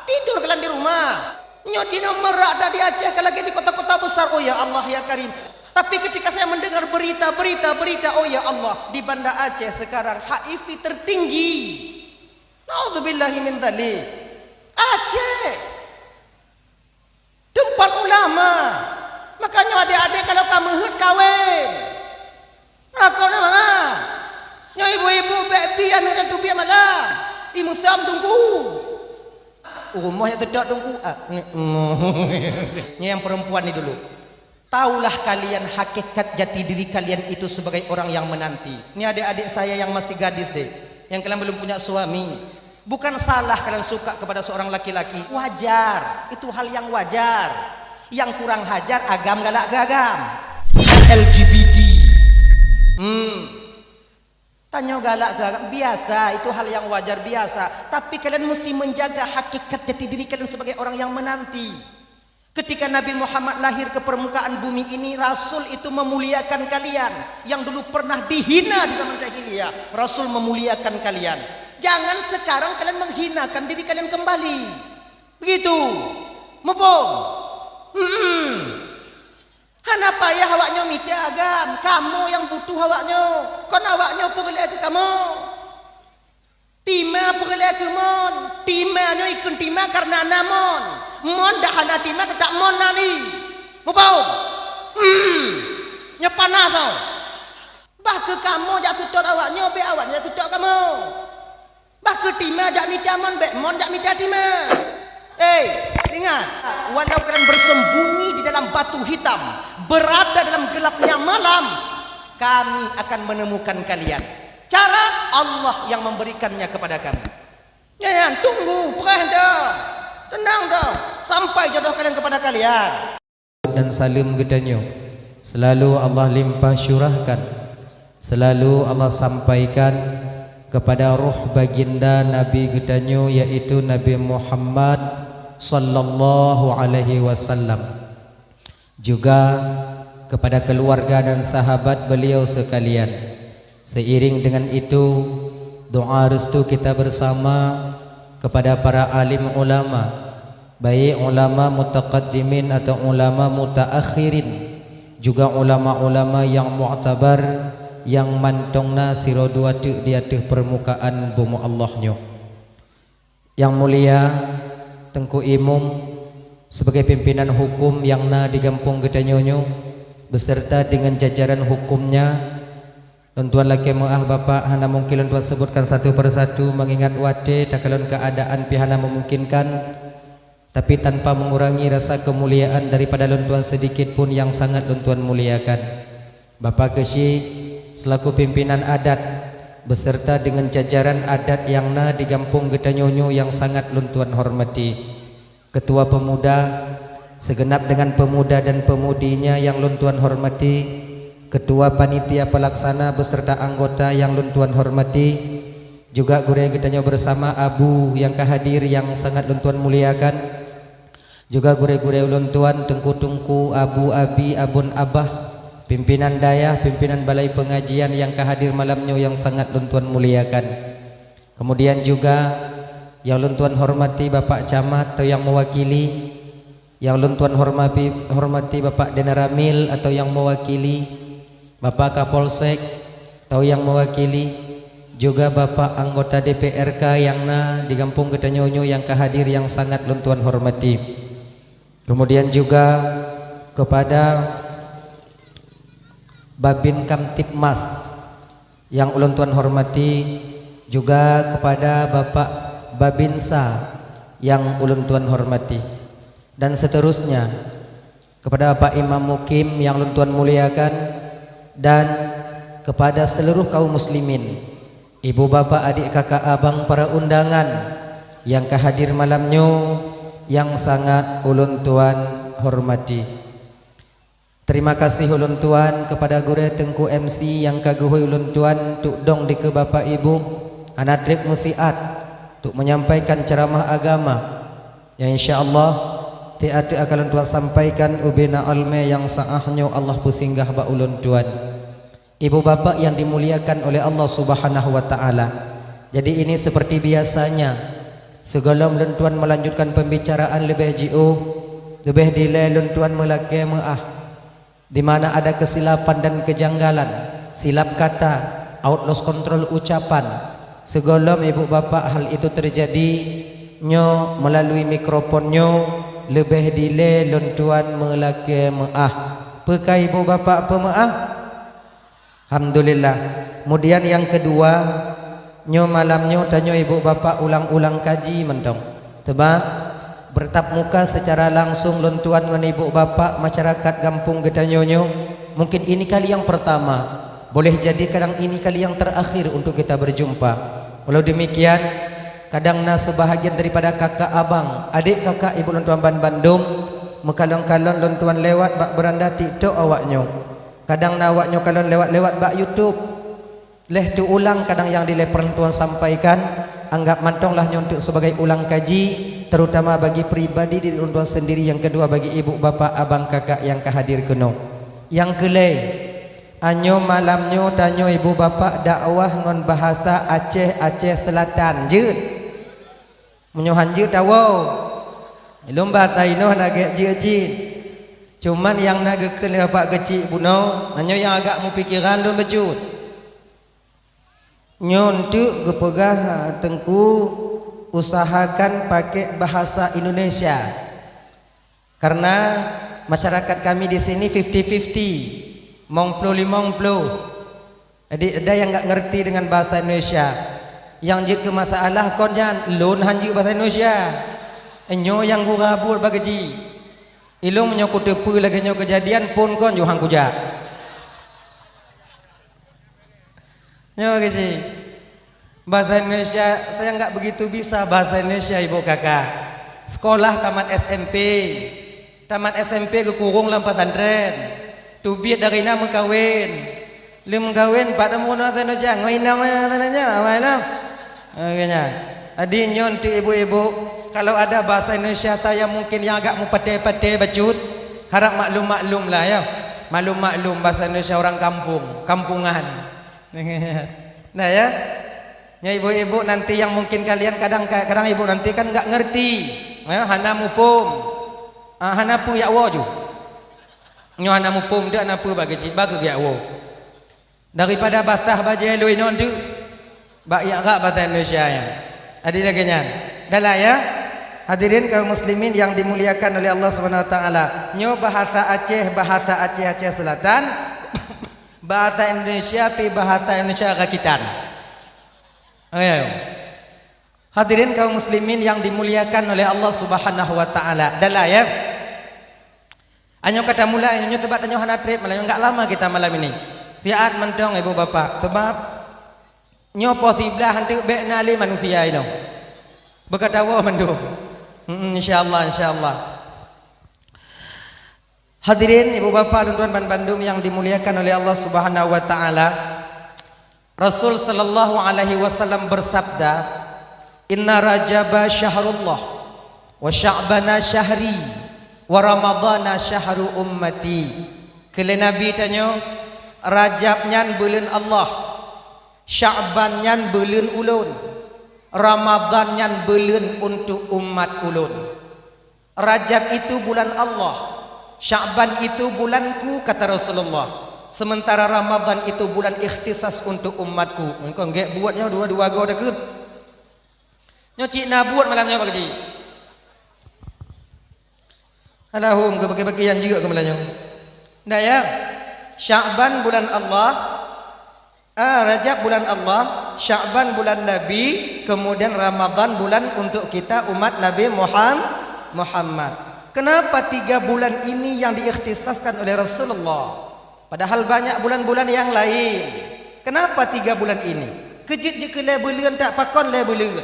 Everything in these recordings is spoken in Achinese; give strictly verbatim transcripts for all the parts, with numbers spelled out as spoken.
Tidur kalian di rumah. Nyoe di nomor rak dah di Aceh, kalau lagi di kota-kota besar, oh ya Allah ya Karim. Tapi ketika saya mendengar berita, berita, berita, oh ya Allah, di Banda Aceh sekarang H I V tertinggi. Naudzubillahi min dzalik. Aceh. Tempat ulama. Makanya adik-adik kalau ka meuheuet kawin. Lakon na mama. Nyoe ibu-ibu bèk bi aneuk nyan teubiet malam. Imusam tunggu. Rumoh nyang teudak tunggu. Ah, nyoe yang perempuan ni dulu. Taulah kalian hakikat jati diri kalian itu sebagai orang yang menanti. Ni adik-adik saya yang masih gadis deh, yang kalian belum punya suami. Bukan salah kalian suka kepada seorang laki-laki, wajar. Itu hal yang wajar. Yang kurang hajar agam galak keu agam. L G B T. Hmm. Tanyoe galak keu agam biasa, itu hal yang wajar biasa. Tapi kalian mesti menjaga hakikat jati diri kalian sebagai orang yang menanti. Ketika Nabi Muhammad lahir ke permukaan bumi ini, Rasul itu memuliakan kalian yang dulu pernah dihina di zaman jahiliyah. Rasul memuliakan kalian. Jangan sekarang kalian menghinakan diri kalian kembali. Begitu. Muphom? Hmm. Hana payah awaknyoe mita agam. Kamoe nyang butuh awaknyoe. Kon awaknyoe peureulée keu kamoe. Tima peureulée keu mon, tima nyoe ikheun tima kareuna na mon. Mon dak hana tima, teutap mon na li. Muphom? Hmm. Nyoe panas, oh. Bah keu kamoe jak seutôt awaknyoe, bèk awaknyoe jak seutôt kamoe. Bah keu tima jak mita mon, bèk mon jak mita tima. Hei, ingat, walau kalian bersembunyi di dalam batu hitam, berada dalam gelapnya malam, Kami akan menemukan kalian. Cara Allah yang memberikannya kepada kami. Nyan, tunggu, preh dah. Tenang dah. Sampai jodoh kalian kepada kalian. Dan saleuem geutanyoe selalu Allah limpah syurahkan, selalu Allah sampaikan kepada roh baginda Nabi geutanyoe, yaitu Nabi Muhammad sallallahu alaihi wasallam. Juga kepada keluarga dan sahabat beliau sekalian. Seiring dengan itu, doa restu kita bersama kepada para alim ulama, baik ulama mutaqaddimin atau ulama mutaakhirin, juga ulama-ulama yang mu'tabar, yang mantong na sidroe dua teuk di ateueh peurmukaan bumoe Allah nyoe. Yang mulia Teungku Imum, sebagai pimpinan hukum nyang na di gampông geutanyoe nyoe, beserta dengan jajaran hukumnya, lôn tuan lakée meu'ah Bapak, hana mungkin lôn tuan sebutkan satu persatu, mengingat watée takalon keadaan pih hana memungkinkan, tapi tanpa mengurangi rasa kemuliaan daripada lôn tuan sedikit pun yang sangat lôn tuan muliakan. Bapak Keuchik, selaku pimpinan adat, beserta dengan jajaran adat nyang na di gampông geutanyoe nyoe nyang sangat lôn tuan hormati. Ketua Pemuda, segenap dengan pemuda dan pemudinya nyang lôn tuan hormati, Ketua Panitia Pelaksana beserta anggota nyang lôn tuan hormati, juga gurée geutanyoe bersama Abu nyang ka hadir nyang sangat lôn tuan muliakan. Juga gurée-gurée ulôn tuan, teungku-teungku, abu, abi, abon, abah, pimpinan dayah, pimpinan balai pengajian nyang ka hadir malam nyoe nyang sangat lôn tuan muliakan. Kemudian juga nyang lôn tuan hormati Bapak Camat atau nyang mewakili, nyang lôn tuan hormati, hormati Bapak Danramil atau nyang mewakili, Bapak Kapolsek atau nyang mewakili, juga Bapak anggota D P R K nyang na di gampông geutanyoe nyoe nyang ka hadir nyang sangat lôn tuan hormati. Kemudian juga kepada Babin Kamtibmas nyang ulôn tuan hormati, juga kepada Bapak Babinsa nyang ulôn tuan hormati. Dan seterusnya, kepada Bapak Imam Mukim nyang lôn tuan muliakan, dan kepada seluruh kaum muslimin, ibu bapak, adik kakak abang, para undangan nyang ka hadir malam nyoe nyang sangat ulôn tuan hormati. Terima kasih ulôn tuan kepada gurée teungku M C nyang ka geuhôi ulôn tuan untuk dong dikeue bapak ibu, hana treb meusiat untuk menyampaikan ceramah agama. Nyang insya Allah, tieb-tieb akan lôn tuan sampaikan ubena almé nyang sa'ah nyoe Allah peusinggah bak ulôn tuan. Ibu bapak yang dimuliakan oleh Allah Subhanahu wa Ta'ala. Jadi ini seperti biasanya, Sigohlom lôn tuan meulanjutkan peumbicaraan leubeh jiôh, leubeh dilée lôn tuan meulakée meuáh. Di mana ada kesilapan dan kejanggalan, silap kata, out lost control ucapan, sigohlom ibu bapak hal itu terjadi, nyoe melalui mikrofon nyoe leubeh dilée lôn tuan meulakée meuáh. Peu ka ibu bapak peumeuáh? Alhamdulillah. Kemudian nyang keudua, nyoe malam nyoe tanyoe ibu bapak ulang-ulang kaji mantong. Sebab bertatap muka secara langsung lôn tuan ngon ibu bapak masyarakat gampông geutanyoe nyoe, mungkin ini kali yang pertama. Boleh jadi kadang ini kali yang terakhir untuk kita berjumpa. Walau demikian, kadang na sebahagian daripada kakak abang, adik kakak ibu lôn tuan ban bandum, meukalon-kalon lôn tuan lewat bak beranda TikTok awak nyoe. Kadang na awak nyoe kalon lewat-lewat bak YouTube. Lheueh teuulang kadang nyang dilée peureuleueh tuan sampaikan, anggap mantong lah nyoe untuk sebagai ulang kaji, terutama bagi pribadi diri ulôn tuan sendiri, nyang keudua bagi ibu, bapak, abang, kakak nyang ka hadir keunoe. Nyang keulhèe, anyoe malam nyoe tanyoe ibu, bapak dakwah ngon bahasa Aceh, Aceh Selatan. Jeuet? Meunyoe han jeuet tawoe. Ilôn bahasa inoe hana gét jeuet cit. Cuman nyang na geukheun lé bapak keuchik bunoe, nyoe nyang agak mupikeran lôn bacut. Nyoe eunteuk geupeugah, Teungku, usahakan pakai bahasa Indonesia. Karena masyarakat kami di sini fifty fifty, limong ploh limong ploh. Jadi, ada nyang enggak ngerti dengan bahasa Indonesia. Nyang jeuet keu masalah kon nyan, lôn han jeuet bahasa Indonesia. Nyoe nyang gura buet bak keuchik. Ilôn meunyoe kuteupeue lagèe nyoe keujadian, phôn kon yoh han kujak. Nyoe keuchik. Bahasa Indonesia, saya enggak begitu bisa bahasa Indonesia, ibu kakak. Sekolah tamat S M P. Tamat S M P geukurong lam pesantren. Teubiet dari na meukawen. Lheuh meukawen, pat teumeurunoe bahasa Indonesia. Ngon inong na bahasa Indonesia, apa inong? Oke, nyan. Jadi, nyoe untuk ibu-ibu, kalau ada bahasa Indonesia saya mungkin yang agak meupatéh-patéh bacut, harap maklum-maklum lah, ya. Maklum-maklum bahasa Indonesia orang kampung, kampungan. Nah, ya. Nyoe ibu-ibu nanti yang mungkin kalian kadang, kadang ibu nanti kan enggak ngerti. Ya, hana muphom. Ah, hana peue jak woe ju. Nyoe hana muphom, deuek hana peue bak keuchik, bak keubiak woe. Daripada basah bajèe lôn inong tu, bak jak rab bahasa Indonesia nyan. Jadi lagèe nyan. Dah lah ya. Hadirin kaum muslimin yang dimuliakan oleh Allah Subhanahu wa taala. Nyoe bahasa Aceh, bahasa Aceh, Aceh Selatan. Bahasa Indonesia pi bahasa Indonesia rakitan. Oke. Hadirin kaum muslimin yang dimuliakan oleh Allah Subhanahu wa taala. Dah lah ya. Anyoe ka tamulai, nyoe teubat tanyoe hana trép malam, enggak lama kita malam ini. Siat mantong ibu bapak, sebab nyoe poh siblaih hantu bèk na lé manusia inoe. Beukatawoe mandum. Hmm, insyaallah, insyaallah. Hadirin ibu bapak dan tuan ban bandum yang dimuliakan oleh Allah Subhanahu wa taala. Rasul sallallahu alaihi wasallam bersabda, "Inna Rajaba syahrullah, wa Sya'bana syahri, wa Ramadhana syahru ummati." Kheun lé Nabi tanyoe, Rajab nyan buleuen Allah, Sya'ban nyan buleuen ulôn, Ramadhan nyan buleuen untuk umat ulôn. Rajab itu bulan Allah, Sya'ban itu bulanku, kata Rasulullah. Sementara Ramadhan itu bulan ikhtisas untuk umatku. Engkau gèt buet nyoe dua-dua go takheun. Nyoe cit na buet malam nyoe bak keuchik. Alahum ke bagi-bagi nyang jeuet ke malam nyoe. Ndak ya? Sya'ban bulan Allah, Ah, Rajab bulan Allah, Sya'ban bulan Nabi, kemudian Ramadhan bulan untuk kita umat Nabi Muham-, Muhammad. Kenapa tiga bulan ini yang diikhtisaskan oleh Rasulullah? Padahal banyak bulan-bulan yang lain. Kenapa tiga bulan ini? Keujeuet jikeu lhèe buleuen tak pakon lhèe buleuen.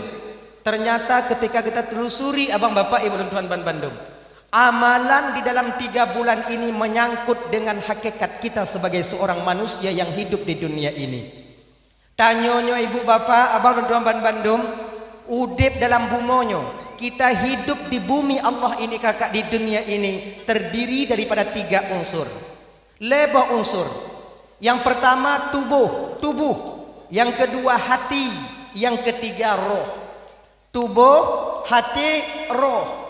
Ternyata ketika kita telusuri abang bapak ibu dan tuan ban bandum, amalan di dalam tiga bulan ini menyangkut dengan hakikat kita sebagai seorang manusia yang hidup di dunia ini. Tanyoe nyoe ibu bapak, abang dan tuan ban bandum, udép dalam bumoe nyoe, kita hidup di bumi Allah ini kakak di dunia ini terdiri daripada tiga unsur. Lhèe boh unsur. Yang pertama tubuh, tubuh. Yang kedua hati, yang ketiga roh. Tuboh, Hati, roh.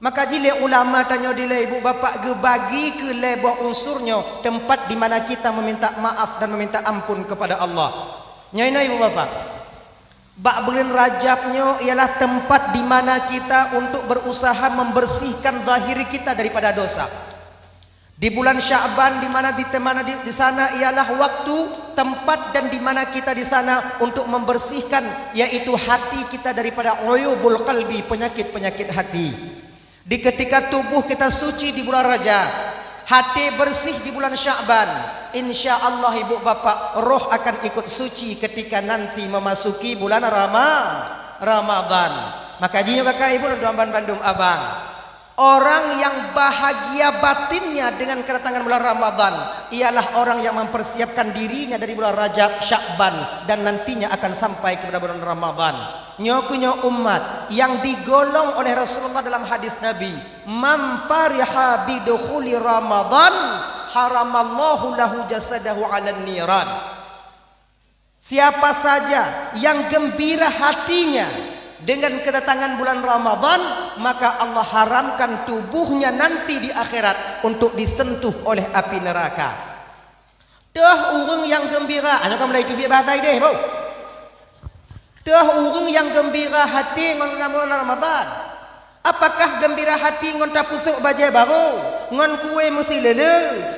Maka jih lé ulama tanyoe dilée ibu bapak geubagi keu lhée boh unsur nyoe, teumpat di mana kita meminta maaf dan meminta ampun kepada Allah. Nyoe inoe ibu bapak. Bak buleuen Rajab nyoe ialah teumpat di mana kita untuk berusaha membersihkan zahir kita daripada dosa. Di bulan Sya'ban, di mana, di mana, di, di sana ialah waktu, tempat, dan di mana kita di sana untuk membersihkan, yaitu hati kita daripada uyubul qalbi, penyakit-penyakit hati. Di ketika tubuh kita suci di bulan Rajab, hati bersih di bulan Sya'ban, insya Allah ibu bapak, roh akan ikut suci ketika nanti memasuki bulan Rama-, Ramadan. Maka jih nyoe kakak ibu lôn tuan ban bandum abang. Orang yang bahagia batinnya dengan kedatangan bulan Ramadan ialah orang yang mempersiapkan dirinya dari bulan Rajab, Sya'ban, dan nantinya akan sampai kepada bulan Ramadan. Nyoe keuh nyoe umat yang digolong oleh Rasulullah dalam hadis Nabi, "Man fariha bidukhuli Ramadan, haramallahu lahu jasadahu 'alan niran." Siapa saja yang gembira hatinya dengan kedatangan bulan Ramadan, maka Allah haramkan tubuhnya nanti di akhirat untuk disentuh oleh api neraka. Teuh ureuëng nyang gembira, nyoe ka mulai teubiet bahasa idéh, bro. Teuh ureuëng nyang gembira hati ngon bulan Ramadan. Apakah gembira hati ngon tapeusok bajée barô, ngon kué meusileule,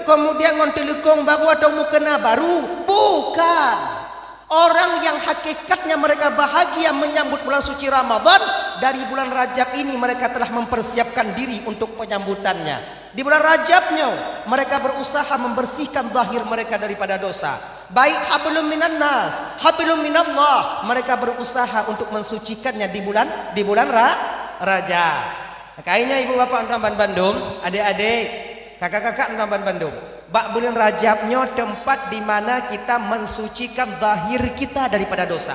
kemudian ngon teuleukong barô atau mukena barô? Bukan. Orang yang hakikatnya mereka bahagia menyambut bulan suci Ramadan, dari bulan Rajab ini mereka telah mempersiapkan diri untuk penyambutannya. Di bulan Rajab nyoe, mereka berusaha membersihkan zahir mereka daripada dosa. Baik hablum minan nas, hablum minallah, mereka berusaha untuk mensucikannya di bulan, di bulan Ra-, Rajab. Makanya ibu bapak tuan ban bandum, adik-adik, kakak-kakak tuan ban bandum. Bak bulan Rajab nyoe tempat di mana kita mensucikan zahir kita daripada dosa.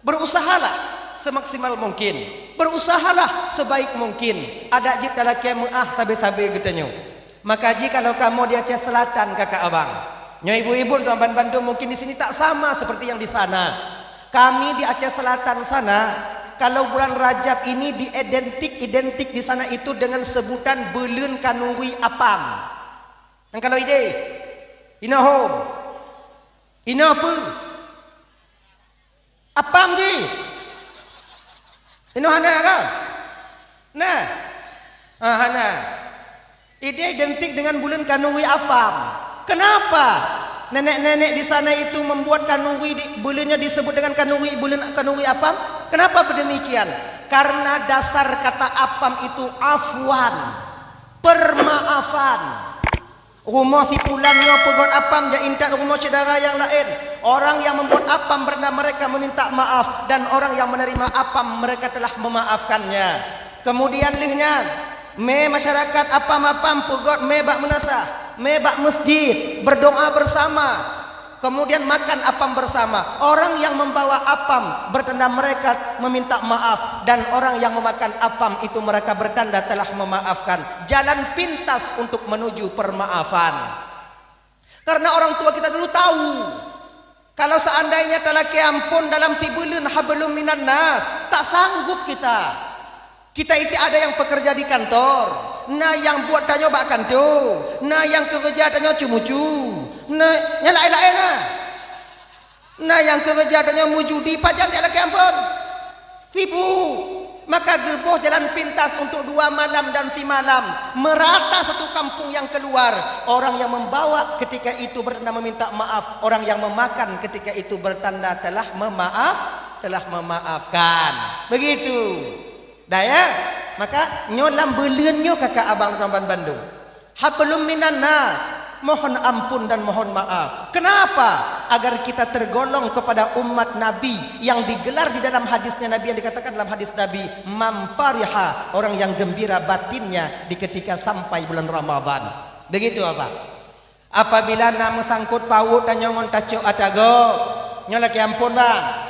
Berusahalah semaksimal mungkin. Berusahalah sebaik mungkin. Adak jeuet talakée meuáh sabe-sabe geutanyoe. Maka jih kalau kamoe di Aceh Selatan, kakak abang. Nyoe ibu-ibu tuan ban bandum mungkin di sini tak sama seperti yang di sana. Kami di Aceh Selatan sana, kalau bulan Rajab ini diidentik-identik di sana itu dengan sebutan buleuen kanuri apam. Dan kalau idéh, inoe hom, inoe peue? Apam jih. Inoe hana ka? Nah. Ah, hana. Idéh identik dengan buleuen kanuri apam. Kenapa nenek-nenek di sana itu membuat kanuri di, buleunnya disebut dengan kanuri, buleuen kanuri apam? Kenapa berdemikian? Karena dasar kata apam itu afwan, permaafan. Rumoh si pulan nyoe peugot apam jak intat rumoh syedara nyang laén. Orang yang membuat apam bertanda mereka meminta maaf, dan orang yang menerima apam mereka telah memaafkannya. Kemudian lheueh nyan, mé masyarakat apam-apam peugot mé bak meunasah, mé bak masjid, berdoa bersama. Kemudian makan apam bersama. Orang yang membawa apam bertanda mereka meminta maaf, dan orang yang memakan apam itu mereka bertanda telah memaafkan. Jalan pintas untuk menuju permaafan. Karena orang tua kita dulu tahu, kalau seandainya talakée ampôn dalam sibuleuen hablum minan nas, tak sanggup kita. Kita itu ada yang pekerja di kantor, na nyang buet tanyoe bak kantô, na nyang keureuja tanyoe ceumucu, na nyang laén-laén na. Na nyang keureuja tanyoe meujudi, pajan jak lakée amphon. Sibuk. Maka geuboh jalan pintas untuk dua malam dan simalam, merata satu kampung yang keluar. Orang yang membawa ketika itu bertanda meminta maaf, orang yang memakan ketika itu bertanda telah memaaf, telah memaafkan. Begitu. Dah ya? Maka nyoe lam buleuen nyoe kakak abang tuan ban bandum. Hablum minan nas, mohon ampun dan mohon maaf. Kenapa? Agar kita tergolong kepada umat Nabi yang digelar di dalam hadisnya Nabi, yang dikatakan dalam hadis Nabi, "Man fariha", orang yang gembira batinnya di ketika sampai bulan Ramadan. Begitu apa? Apabila na meusangkot pawot tanyoe ngon tacok ata gob, nyoe lakée amphon bang.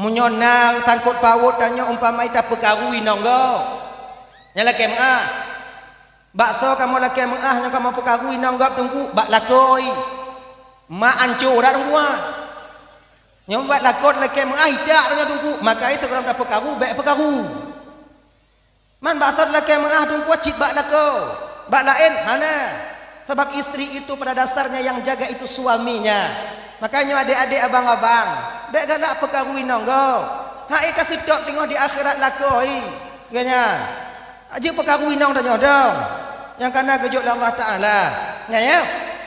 Meunyoe na sangkot pawot tanyoe umpama ita peukaru inong gob, nyan lakée meuáh. Bak soe kamoe lakée meuáh nyoe kamoe peukaru inong gob teungku? Bak lakoe. Mak ancô dak teungku ah. Nyoe bak lakoe lakée meu'ah idak tanyoe Teungku, maka itu kalau tapeukaru, bék peukaru. Man bak soe lakée meu'ah Teungku cit bak lakoe, bak laén hana. Sabab istri itu pada dasarnya yang jaga itu suaminya. Makanya adek-adek abang-abang, bék galak peukaru inong gob. Hai ka seutôt teungoh di akhirat lakoe, ganya. Jeuet peukaru inong tanyoe dong, nyang kana geujok lé Allah Taala. Nyan ya,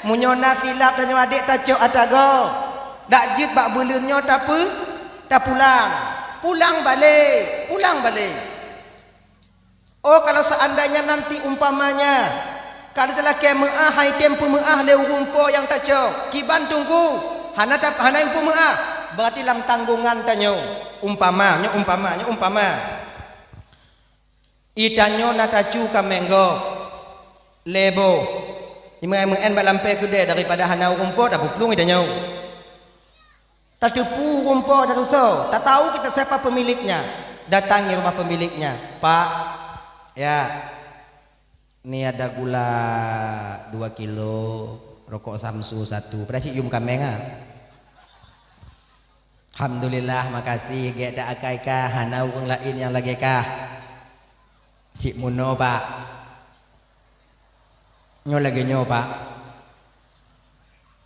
meunyoe na silap tanyoe adek tacok ata gob, dak jeuet bak buleuen nyoe tape-, tapulang. Pulang balek, pulang balek. Oh, kalau seandainya nanti umpamanya, kalau talakée meu'ah hai tem peumeu'ah lé ureuëng po nyang tacok, kiban Teungku, hana ta-, hana peumeu'ah, berarti lam tanggongan tanyoe. Umpama, nyoe umpama, nyoe umpama. Itanyoe na tacu kaméng gob, lhée boh. Imeu'en-meu'en bak lampée keudée daripada hana ureuëng po tapeuplueng itanyoe. Tateupeue ureuëng po tatusoe, tatau kita siapa pemiliknya. Datangi rumah pemiliknya. "Pak, ya, ni ada gula dua kilo, rokok Samsu satu." Padahai cit yum kaméng ah. "Alhamdulillah, makasih, gét dak akai kah, hana ureuëng laén nyang lagée kah." "Cit meunoe, Pak. Nyoe lagée nyoe, Pak.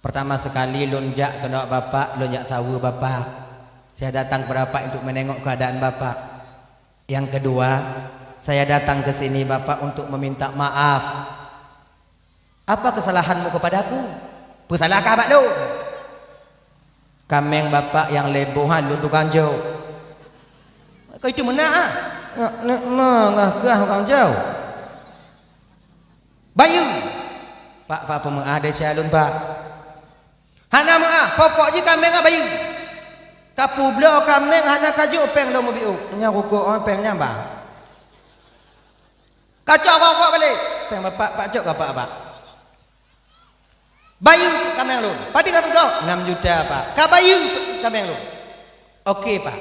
Pertama sekali lôn jak keunoe Bapak, lôn jak saweue Bapak. Saya datang kepada Bapak untuk menengok keadaan Bapak. Yang kedua, saya datang ke sini Bapak untuk meminta maaf." "Apa kesalahanmu kepadaku?" "Peusalah kah bak lôn?" "Kaméng Bapak nyang lhée boh nyan lôn tukang jok." "Kah itu meunan ah?" "Nak, nak mangah kah tukang jok?" "Bayeue." "Pak, Pak peumeu'ah desya lôn, Pak." "Hana meu'ah, pokok jih kaméng nyan bayeue. Kapeubloe kaméng hana kajok péng lôn meubiôh." "Nyan rukok, oh, péng nyan, Bang." "Kacok rokok balek." "Péng Bapak, Pak cok keu Bapak, Pak." "Bayeue kaméng lôn." "Padum kapeubloe?" "Enam juta, Pak." "Kabayeue kaméng lôn." "Oke, Pak.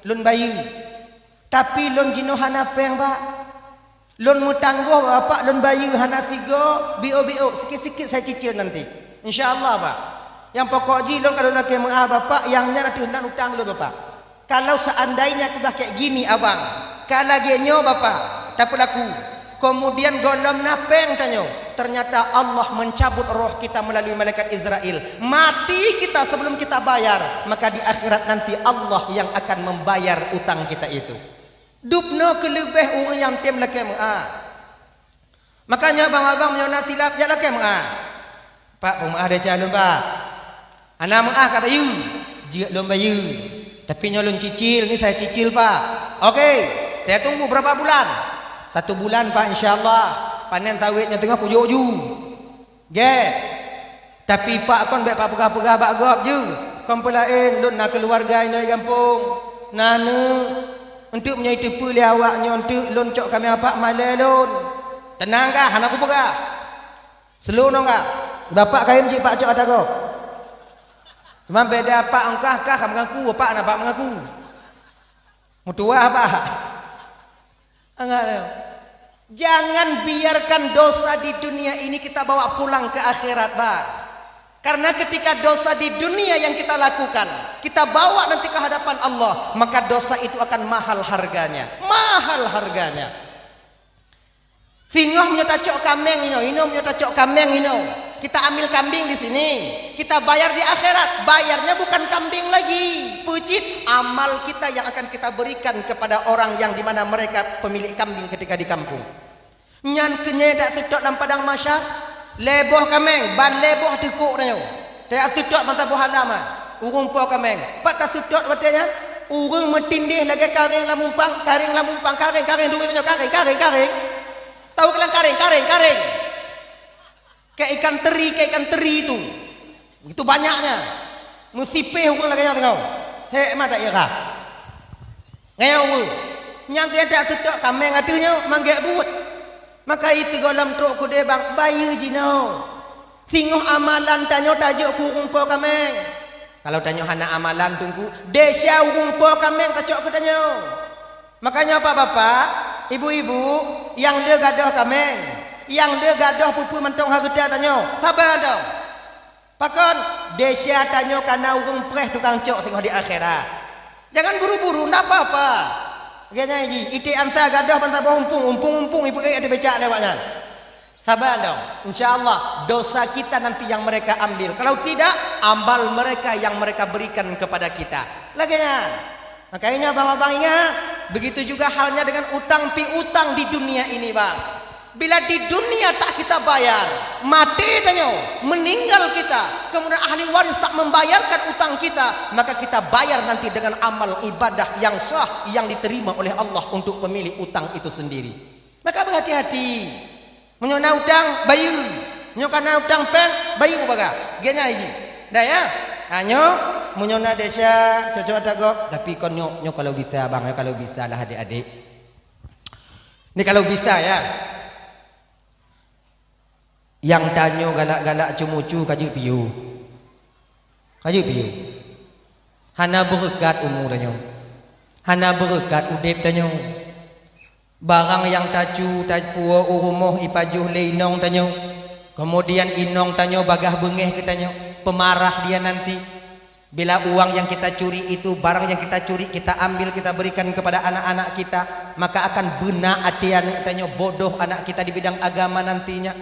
Lôn bayeue. Tapi lôn jinoe hana péng, Pak. Lôn meutanggoh Bapak lôn bayeue hana sigoe, biôh-biôh, sikit-sikit saya cicil nanti. Insya Allah, Pak. Nyang pokok jih lôn ka lôn lakée meu'ah Bapak, nyang nyan ateueh nan utang lôn, Bapak." Kalau seandainya keubah kayak gini, abang, ka lagée nyoe, Bapak, tapeulaku, kemudian gohlom na péng tanyoe, ternyata Allah mencabut roh kita melalui malaikat Israel. Mati kita sebelum kita bayar, maka di akhirat nanti Allah yang akan membayar utang kita itu. Dubnoe keuleubeh ureuëng nyang tem lakée meu'ah. Makanya abang-abang meunyoe na silap, jak lakée meu'ah. "Pak, peumeu'ah desya lôn, Pak." "Hana meu'ah kabayeue." "Jeuet lôn bayeue. Tapi nyoe lôn cicil, ni saya cicil, Pak." "Oke, saya tunggu berapa bulan?" "Satu bulan, Pak, insya Allah. Panen sawét nyoe teungoh kujok ju." "Gét. Tapi Pak kon bék papeugah-peugah bak gob ju. Kon peulaén lôn na keuluwarga inoe gampông. Na aneuëk. Eunteuk meunyoe iteupeue lé awak nyoe eunteuk lôn cok kaméng Pak malée lôn." "Teunang kah, hana kupeugah. Seuleunoe kah. Bapak kayém cit Pak cok ata gob. Cuma beda Pak ongkah kah ka meungaku, Pak na Pak meungaku. Meutuwah Pak." Angat lé. Jangan biarkan dosa di dunia ini kita bawa pulang ke akhirat, Bang. Karena ketika dosa di dunia yang kita lakukan, kita bawa nanti ke hadapan Allah, maka dosa itu akan mahal harganya. Mahal harganya. Singoh meunyoe tacok kaméng inoe, inoe meunyoe tacok kaméng inoe. Kita ambil kambing di sini, kita bayar di akhirat. Bayarnya bukan kambing lagi. Peue cit? Amal kita yang akan kita berikan kepada orang yang di mana mereka pemilik kambing ketika di kampung. Nyan keuh nyan dak seutôt lam padang mahsyar, lhée boh kaméng, ban lhée boh teukok tanyoe. Tajak seutôt masa boh alam, ureuëng po kaméng. Pat taseutôt watée nyan, ureuëng meutindéh lagée karéng lam umpang, karéng lam umpang, karéng, karéng, duri tanyoe, karéng, karéng, karéng. Tahu kalian karéng, karéng, karéng. Kayak ikan teri, kayak ikan teri itu. Begitu banyaknya. Meusipéh ureuëng lagée nyan teungoh. Hék mata ia kah. Ngeuyue, nyang geudak seutôt kaméng ateueh nyoe manggét buet. Maka i sigohlom trok keudeh bang bayeue jinoe. Singoh amalan tanyoe tajok keu ureuëng po kaméng. Kalau tanyoe hana amalan teungku, desya ureuëng po kaméng tacok keu tanyoe. Makanya bapak-bapak, ibu-ibu, nyang le gadôh kaméng, nyang le gadôh peue-peue mantong hareuta tanyoe, saban dong. Pakon? Desya tanyoe ka na ureuëng preh tukang cok singoh di akhirat. Jangan buru-buru, ndak apa-apa. Lagée nyan jih, iték ansa gadôh ban saboh umpung, umpung-umpung ipeuék ateueh becak lé awak nyan. Saban dong. Insya Allah, dosa kita nanti yang mereka ambil. Kalau tidak, amal mereka yang mereka berikan kepada kita. Lagée nyan. Maka ingat, bang-bang ingat, begitu juga halnya dengan utang piutang di dunia ini, bang. Bila di dunia tak kita bayar, mati tanyoe, meninggal kita, kemudian ahli waris tak membayarkan utang kita, maka kita bayar nanti dengan amal ibadah yang sah yang diterima oleh Allah untuk pemilik utang itu sendiri. Maka berhati-hati. Meunyoe na utang, bayeue. Meunyoe ka na utang péng, bayeue bagah. Gét nyan jih. Dah ya? Ha, nyoe, meunyoe na desya, cocok ata gob. Tapi kon nyoe, nyoe kalau bisa, bang, ya, kalau bisa lah adik-adik. Ni kalau bisa, ya. Nyang tanyoe galak-galak ceumucu ka jeuet piôh. Ka jeuet piôh. Hana beureukat umu tanyoe. Hana beureukat udeb tanyoe. Barang nyang tacu, tapuwoe u rumoh ipajoh lé inong tanyoe. Keumudian inong tanyoe bagah beungéh keu tanyoe, peumarah dia nanti. Bila uang yang kita curi itu, barang yang kita curi, kita ambil, kita berikan kepada anak-anak kita, maka akan beuna até aneuk tanyoe, bodoh anak kita di bidang agama nantinya.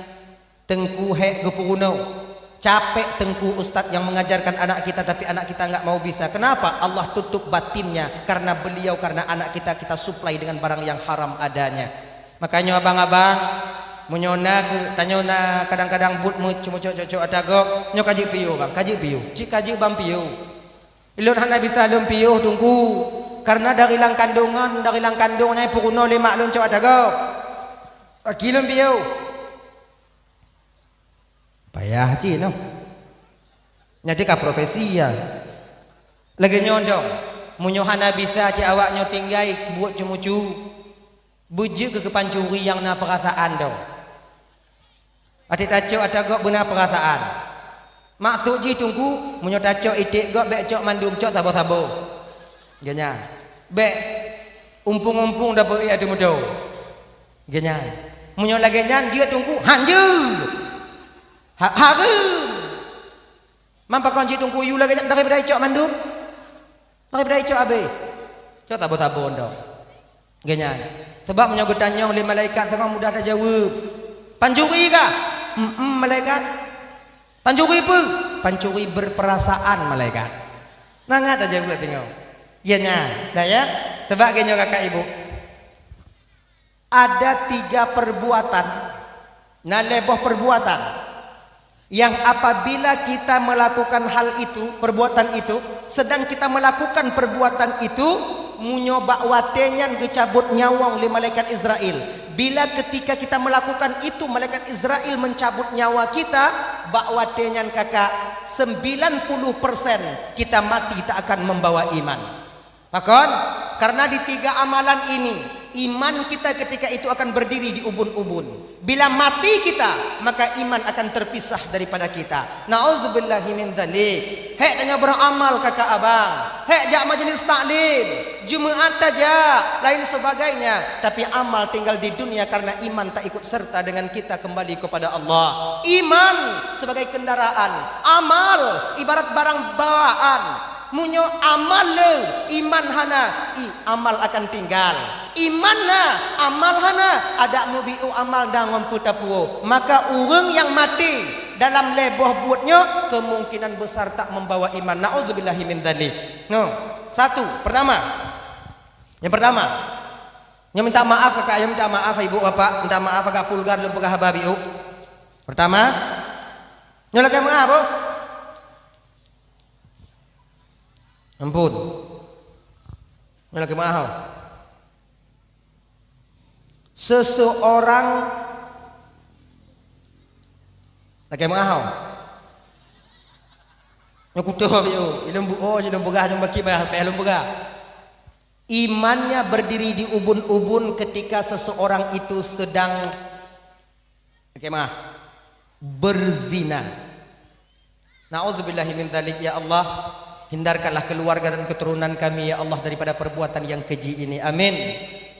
Teungku hék geupeurunoe, capek teungku ustaz yang mengajarkan anak kita, tapi anak kita enggak mau bisa. Kenapa? Allah tutup batinnya karena beliau, karena anak kita, kita suplai dengan barang yang haram adanya. Makanya abang-abang, meunyoe na keu-, tanyoe na kadang-kadang buet meucok-cok ata gob, nyoe ka jeuet piôh bang, ka jeuet piôh, cit ka jeuet bang piôh. Lôn hana bisa lôn piôh teungku, karena dari lam kandungan, dari lam kandung nyan peurunoe lé mak lôn cok ata gob. Aki lôn piôh. Payah cit noh. Nyan ka profesi ya. Lagée nyoe dong, meunyoe hana bisa cit awak nyoe tinggai buet ceumucu, beujeuet keu pancuri nyang na peurasaan dong. Até tacok ata gob beuna peurasaan. Maksud jih teungku, meunyoe tacok iték gob bék cok mandum, cok saboh-saboh. Gét nyan. Bék umpung-umpung dapeuék ateueh meudo. Gét nyan. Meunyoe lagée nyan jeuet teungku, hanjeuet. Ha-, hareuem. Man pakon cit teungku yue lagée nyan daripada icok mandum? Daripada icok abéh. Cok tabo-tabo dong. Gét nyan. Sebab meunyoe geutanyong lé malaikat, sangat mudah tajaweueb. Pancuri kah? Em-em, malaikat. Pancuri peue? Pancuri berperasaan, malaikat. Mangat tajaweueb teungoh. Gét nyan. Dah ya? Sebab gét nyoe kakak ibu. Ada tiga perbuatan, na lhée boh perbuatan, yang apabila kita melakukan hal itu, perbuatan itu, sedang kita melakukan perbuatan itu, meunyoe bak watée nyan geucabot nyawöng lé malaikat Israel. Bila ketika kita melakukan itu, malaikat Israel mencabut nyawa kita, bak watée nyan kakak, sembilan puluh persen kita mati tak akan membawa iman. Pakon? Karena di tiga amalan ini, iman kita ketika itu akan berdiri di ubun-ubun. Bila mati kita, maka iman akan terpisah daripada kita. Na'udzubillahi min dzalik. Hék tanyoe beramal kakak abang. Hék jak majelis taklim. Jumaat tajak, lain sebagainya. Tapi amal tinggal di dunia karena iman tak ikut serta dengan kita kembali kepada Allah. Iman sebagai kendaraan, amal ibarat barang bawaan. Meunyoe amal le, iman hana, i, amal akan tinggal. Iman na, amal hana, adak meubiôh amal dan ngon peue tapuwoe. Maka ureuëng nyang maté dalam lhée boh buet nyoe, kemungkinan besar tak membawa iman. Na'udzubillahi min dzalik. Noh, satu, pertama. Nyang pertama, nyoe minta maaf kakak, nyoe minta maaf ibu bapak, minta maaf agak vulgar lôn peugah haba biôh. Pertama, nyoe lakée meuah boh. Ampun. Nyoe lakée meuah. Seseorang lakée meuah. Nyoe kutoh biôh, ilôn buoh, ilôn peugah, ilôn baki bah, payah lôn peugah. Imannya berdiri di ubun-ubun ketika seseorang itu sedang lakée meuah, berzina. Na'udzubillahi min dzalik, ya Allah. Hindarkanlah keluarga dan keturunan kami, ya Allah, daripada perbuatan yang keji ini. Amin.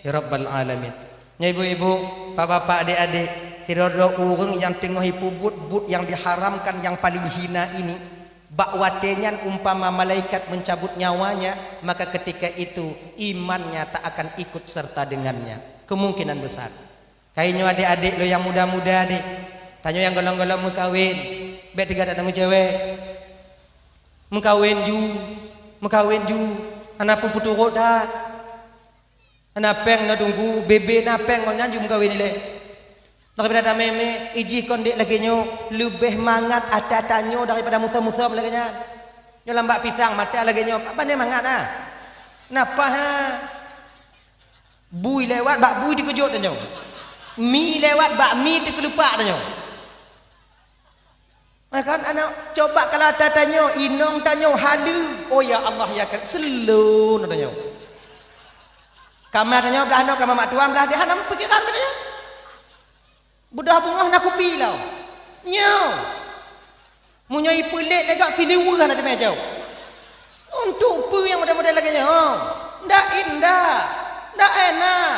Ya Rabbal Alamin. Nyoe ibu-ibu, bapak-bapak, adik-adik, sidroe-droe ureuëng nyang teungoh ipeubuet buet nyang diharamkan nyang paling hina ini, Bak watée nyan umpama malaikat mencabut nyawanya, maka ketika itu imannya tak akan ikut serta dengannya. Kemungkinan besar. Kainyoe adék-adék lôn nyang muda-muda deh. Tanyoe nyang golom-golom meukawen, bék teuga that meucewek. Meukawen ju, meukawen ju. Hana peue peuturot that. Hana péng na tunggu, bebe na péng ngon nyan ju meukawen ilée. Daripada tamé-mé, ijih kon dék lagée nyoe, leubeh mangat ata tanyoe daripada musom-musom lagée nyan. Nyoe lam bak pisang, mata lagée nyoe, pane mangat na. Napa ha? Bui lewat bak bui dikeujot tanyoe. Mi lewat bak mi teukeulupak tanyoe. Ha kan, aneuk, coba kalau ata tanyoe, inong tanyoe, haleue. Oh ya Allah ya Karim, seulon tanyoe. Kama tanyoe blah noe, kama mak tuan blah deh, hana meupikéran bak tanyoe. Beudoh beungoh na kupi lau. Nyoe. Meunyoe ipeulet lé gak siliweuh hana teumé jaweueb. Untuk peue nyang model-model lagée nyoe? Ndak indah. Ndak enak.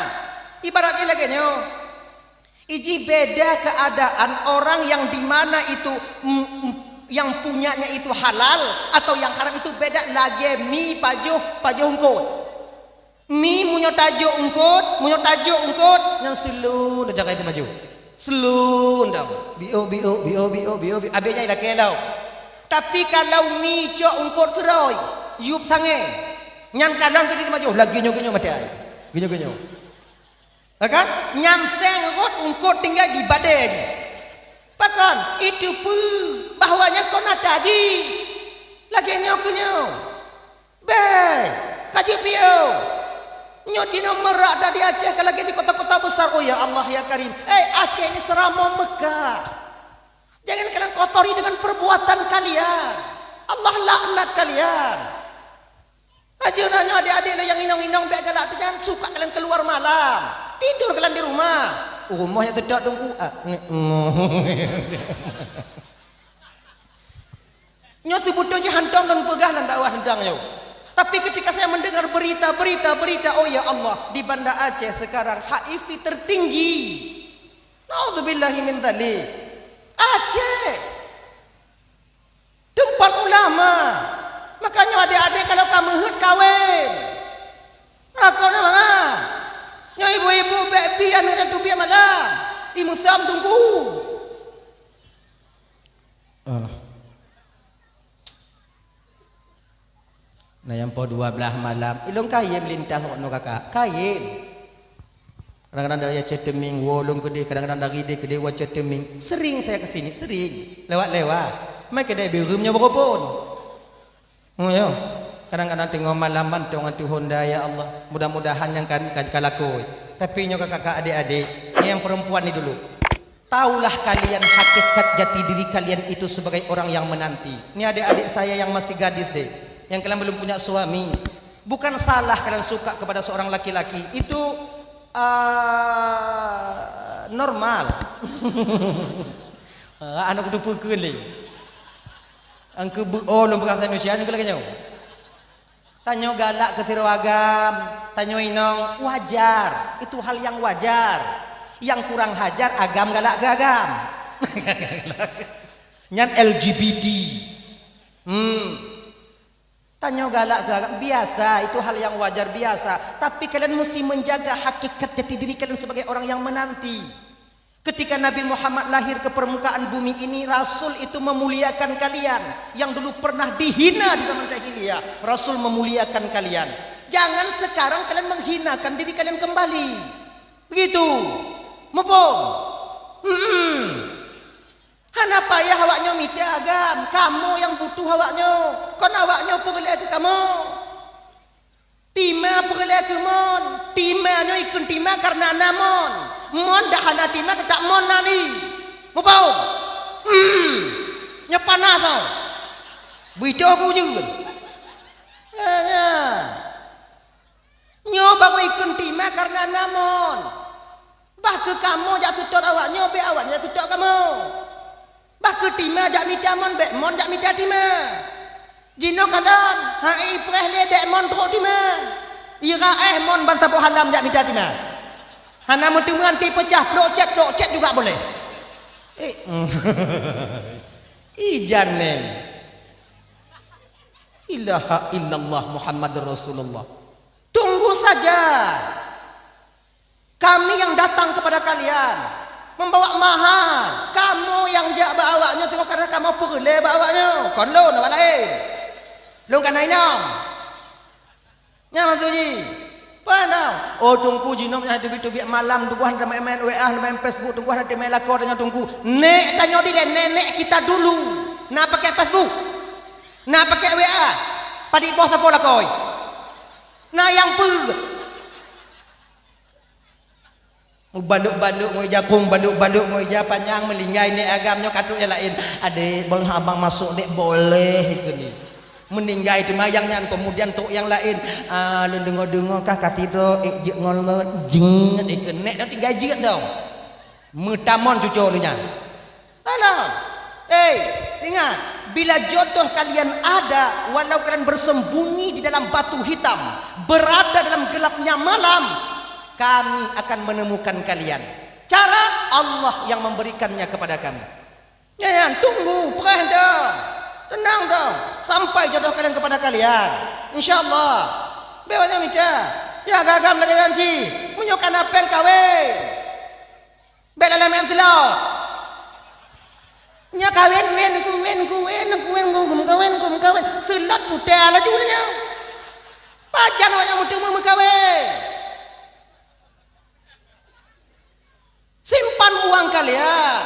Ibarat jih lagée nyoe. Iji beda keadaan orang yang di mana itu, mm, mm, yang punyanya itu halal atau yang haram itu beda lagée mi pajoh, pajoh eungkot. Mi meunyoe tajok eungkot, meunyoe tajok eungkot, nyan seulon jagai teumaju. Seulon dong. Biôk, biôk, biôk, biôk, biôk, biôk. Abéh nyan ilakée lau. Tapi kalau mi cok eungkot keurôi, yup sangée. Nyan kalon keu teumaju, lagée nyoe, geuh nyoe maté ai. Geuh nyoe, geuh nyoe. Ya kan? Nyan seng rot eungkot tinggai di badée jih. Pakon? Itu peue bahwa nyan kon ata jih. Lagée nyoe keu nyoe. Beh, ka jeuet piôh. Nyoe jinoe meurata di Aceh ka lagée di kota-kota besar. Oh ya Allah ya Karim. Eh, Aceh ini seramong Mekah. Jangan kalian kotori dengan perbuatan kalian. Allah laknat kalian. Ajeuna nyoe adék-adék lôn nyang inong-inong bék galak teuh, jangan suka kalian keluar malam. Tidur kalian di rumah. Oh, rumoh nyang seudok teungku. Ah, nyoe. Nyoe seubeutôi jih hantom lôn peugah lam dakwah teuntang nyoe. Tapi ketika saya mendengar berita, berita, berita, oh ya Allah, di Banda Aceh sekarang H I V tertinggi. Naudzubillahi min dzalik. Aceh. Teumpat ulama. Makanya adék-adék kalau ka meuheuet kawen. Lakoe na mangat. Nyoe ibu-ibu bék bi aneuk nyan teubiet malam. Imusam tunggu. Ah. Na nyang poh dua blaih malam, ilôn kayém lintas ngon kakak, kayém. Kadang-kadang dari Aceh Teming, woe lôn keudeh, kadang-kadang dari deh keudeh woe Aceh Teming. Sering saya ke sini, sering. Lewat-lewat. Mai keudeh bireum nyoe beurubon. Oh, ya. Kadang-kadang teungoh malam mantong ateueh honda, ya Allah. Mudah-mudahan nyang kan, kan ka lakoe. Tapi nyoe kakak-kakak, adik-adik, nyang perempuan ni dulu. Tahulah kalian hakikat jati diri kalian itu sebagai orang yang menanti. Ini adik-adik saya yang masih gadis deh, yang kalian belum punya suami. Bukan salah kalian suka kepada seorang laki-laki. Itu, ah, normal. Ah, aneuk kutu peue keuh lé. Angkeu beu-, oh, lôn peugah manusia, nyang lagée nyoe. Tanyoe galak keu sidroe agam, tanyoe inong, wajar. Itu hal yang wajar. Yang kurang hajar, agam galak keu agam. Nyan L G B T. Hmm. Tanyoe galak keu agam, biasa, itu hal yang wajar, biasa. Tapi kalian mesti menjaga hakikat jati diri kalian sebagai orang yang menanti. Ketika Nabi Muhammad lahir ke permukaan bumi ini, Rasul itu memuliakan kalian. Yang dulu pernah dihina di zaman jahiliyah, Rasul memuliakan kalian. Jangan sekarang kalian menghinakan diri kalian kembali. Begitu. Muphom? Hmm. Hana payah awaknyoe mita agam, kamoe nyang butuh awaknyoe. Kon awaknyoe peureulée keu kamoe. Tima peureulée keu mon. Tima nyoe ikheun tima kareuna na mon. Mon dak hana tima, teutap mon na ni. Muphom? Hmm. Nyoe panas, oh. Beuidoh keu ujeuen. Ya, ya. Nyoe baru ikheun tima kareuna na mon. Bah keu kamoe jak seutôt awaknyoe, bék awaknyoe jak seutôt kamoe. Bah keu tima jak mita mon, bék mon jak mita tima. Jinoe kalon, hai preh lé dék mon trok tima. Ira éh mon ban saboh halam jak mita tima. Hana meuteumé anti peucah, plok cét, plok cét juga boleh. Eh, ijan neng. Ilaha illallah Muhammadur Rasulullah. Tunggu saja. Kami yang datang kepada kalian membawa mahar. Kamoe nyang jak bak awaknyoe teungoh karena kamoe peureulée bak awaknyoe. Kon lôn awak laén. Lôn ka na inong. Nyan maksud jih. Peue na? Oh, Teungku, jinoe nyan teubiet-teubiet malam, Teungku hana main-main W A, hana main Facebook, Teungku hana main lakoe tanyoe Teungku. Nek tanyoe dilée nenek kita dulu na pakai Facebook, na pakai W A. Padit boh sapo lakoe. Na nyang peue? Mubalok-balok ngon ija kong, balok-balok ngon ija panyang, meuninggai nek agam nyoe ka trok nyang laén. Adék, boh abang masok dek boleh keunoe. Meuninggai teuma nyang nyan, kemudian trok nyang laén. Ah, lôn deungoe-deungoe kah ka sidroe, ék jeuet ngon lôn, jeuet, ék nek dah tinggai jeuet dong. Meutamon cucoe lôn nyan. Alah. Hei, ingat, bila jodoh kalian ada, walau kalian bersembunyi di dalam batu hitam, berada dalam gelapnya malam, kami akan menemukan kalian. Cara Allah yang memberikannya kepada kami. Nyan, tunggu, preh dah. Tenang dah. Sampai jodoh kalian kepada kalian. Insya Allah. Bèk banyak mita. Ya, gagam lagèe janji. Meunyoe kana péng kawin. Bèk lalèe meu'en seulôt. Nyoe kawin, win, kuwin, kuwin, kuwin, kum kawin, kum kawin. Seulôt putéh laju nyoe. Pajan awak nyang meuteumé meukawin. Simpan uang kalian.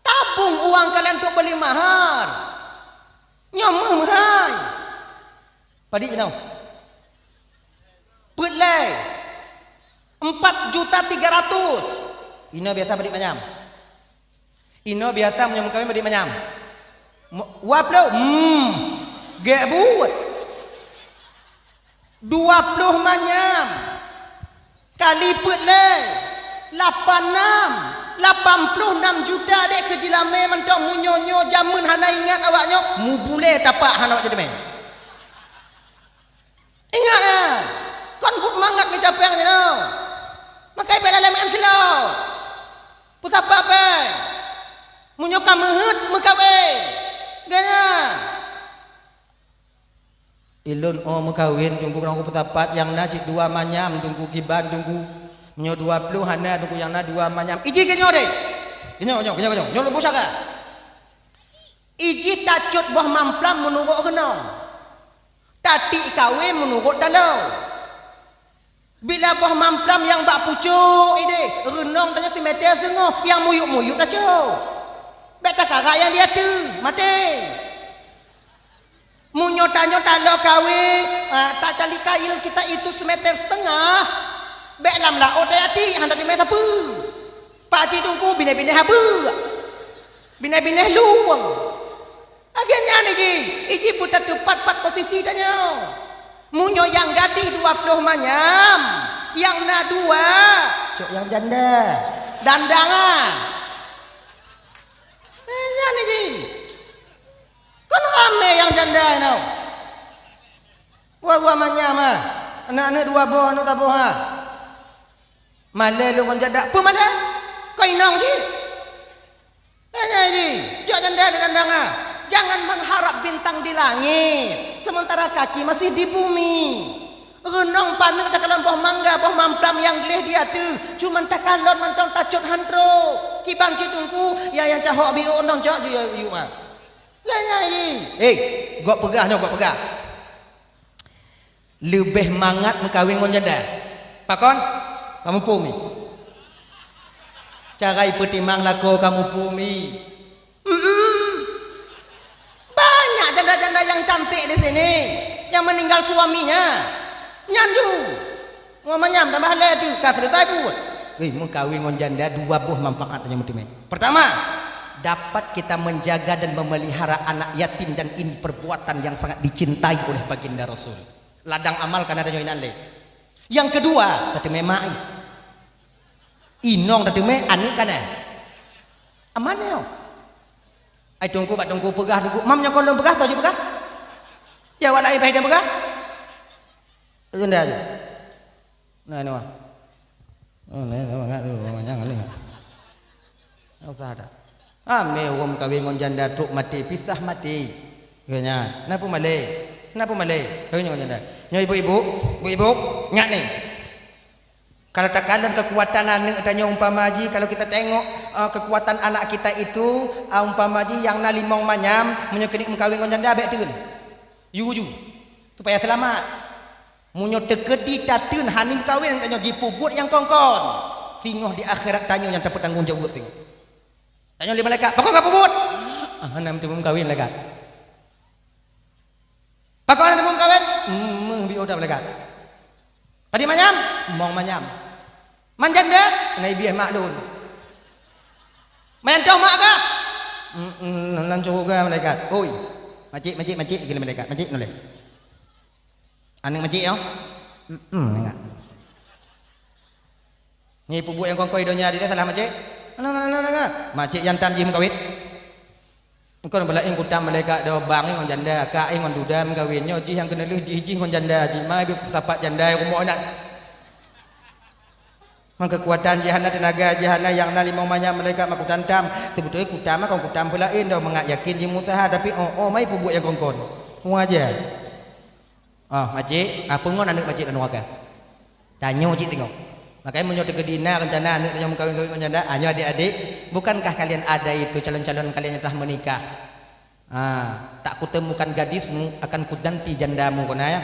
Tabung uang kalian untuk beli mahar. Nyoe meuh meuhai. Padit jinoe? Peuet lhèe. Empat juta tiga ratus. Inoe biasa padit manyam? Inoe biasa meunyoe meukawin padit manyam? Mo-, dua ploh? Hmm. Gèt buet. Dua ploh manyam. Kali peuet lhèe, lapan nam, lapan ploh nam juta dek keu jilamé mantong. Meunyoe nyoe jameun hana ingat awak nyoe, mubulèe tapak hana awak jeudeumé. Ingat, eh, kon buet mangat mita péng jinoe. Makai bèk lalèe meu'en seulôt. Peusapat péng. Meunyoe ka meuheuet meukawin. Geuh nyan. Ilôn 'oh meukawén, Teungku, keunong peusapat nyang na cit dua manyam, Teungku, kiban, Teungku. Meunyoe dua ploh hana, Teungku, nyang na dua manyam. Iji keu nyoe deh. Keu nyoe, keu nyoe, keu nyoe, keu nyoe. Nyoe lôn peue saka. Iji tacot boh mamplam meunurot keunong. Tatik kawén meunurot taloe. Bila boh mamplam nyang bak pucôk idéh, reunong tanyoe simètè seungoh, nyang muyuek-muyuek tacok. Bèk takarak nyang di ateueh, maté. Meunyoe tanyoe taloe kawé, ah, takali kail kita itu simètè siteungoh, bèk lam laôt tayue atik, hana teumé sapeue. Pak Cik Teungku binéh-binéh habeuk, binéh-binéh lueng. Lagèe nyan iji, iji peutateupat pat posisi tanyoe. Meunyoe nyang gadih dua ploh manyam, nyang na dua, cok nyang janda. Dandang ah. Eh, nyan iji. Kon ramé nyang janda nyoe. Dua-dua manyam ah. Aneuk-aneuk dua boh, aneuk saboh ah. Malèe lôn ngon janda. Peue malèe? Kon inong cit. Tanya ini, cok janda di dandang ah. Jangan mengharap bintang di langit, sementara kaki masih di bumi. Reunong paneuk takalon boh mangga, boh mamplam nyang gleh di ateueh, cuman takalon mantong tacot han trok. Kiban cit Teungku, ya nyang cahok biôk nong cok ju yue ah. Tanya ini. Hei, gok peugah nyoe, gok peugah. Leubeh mangat meukawén ngon janda. Pakon? Kamoe pumi. Cara ipeutimang lakoe kamoe pumi. Mm-mm. Banyak janda-janda nyang cantik di sini, nyang meninggal suaminya. Nyan ju. Ngon manyam tambah lé tu, ka selesai buet. Weh, meukawén ngon janda dua boh manfaat nyang meuteumé. Pertama, dapat kita menjaga dan memelihara anak yatim dan ini perbuatan yang sangat dicintai oleh Baginda Rasul. Ladang amal kana tanyoe inan lé. Nyang keudua, tateumé maif. Inong tateumé, aneuk kana. Aman nyoe. Ai Teungku bak Teungku peugah, Teungku, mam nyoe kon lôn peugah, tau cit peugah? Ya, awak laén paih peugah? Rendah aja. Nah, ini mah. Oh, nah, ini mah, nggak, ini mah, jangan, ini mah. Nggak usah ada. Ah, mé ureueng kawin ngon janda trok maté, pisah maté. Keu nyan, na peumalée. Na peumalée. Keu nyoe nyan. Nyoe ibu-ibu, ibu-ibu, nyak ni. Kalau takalon keukuatan aneuk tanyoe umpama jih, kalau kita tengok, eh, keukuatan anak kita itu, eh, umpama jih nyang na limong manyam, meunyoe keuneuk meukawen ngon janda, bék teun. Yuju. Supaya seulamat. Meunyoe teukeudi tateun hana meukawen, tanyoe jipeubuet nyang kon-kon. Singoh di akhirat tanyoe nyang tapeutanggong jaweueb singoh. Tanyoe lé malaikat, "Pakon ka peubuet?" "Ah, hana meuteumé meukawen," malaikat. "Pakon hana meuteumé meukawen?" "Meuh biôh that," malaikat. "Padum manyam?" "Mong manyam." "Man janda?" "Na ibieh mak lôn." "Man toh mak kah?" "Mm, mm, lam syeuruga," malaikat. "Oi, macik, macik, macik," kheun malaikat. "Macik noleh." Aneuk macik nyoe? Mm-mm, ingat. Nyoe peubuet nyang kon-kon di donya dilèe salah macik? Alah, alah, alah, alah. Macik nyang tam jih meukawen. Kon beulaén kutam malaikat doh bang ngon janda, kak ngon duda meukawen. Nyoe jih nyang keuneulheueh jih, jih ngon janda, jih mai beu sapat janda rumoh nyan. Maka keukuatan jih hana, teunaga jih hana, nyang na limong manyam malaikat mak kutam tam. Seubeutôi kutam kon kutam peulaén doh, mangat yakin jih meusaha, tapi oh, oh mai peubuet nyang kon-kon. Wajar. Ah, macik, ah, peue ngon aneuk macik lam nuraka? Tanyoe cit teungoh. Makanya meunyoe teukeudi na rencana aneuk tanyoe meukawen-kawen ngon janda, ah, nyoe adik-adik, bukankah kalian ada itu calon-calon kalian yang telah menikah? Ah, tak kutemukan gadismu, akan kuganti jandamu, kon na ya.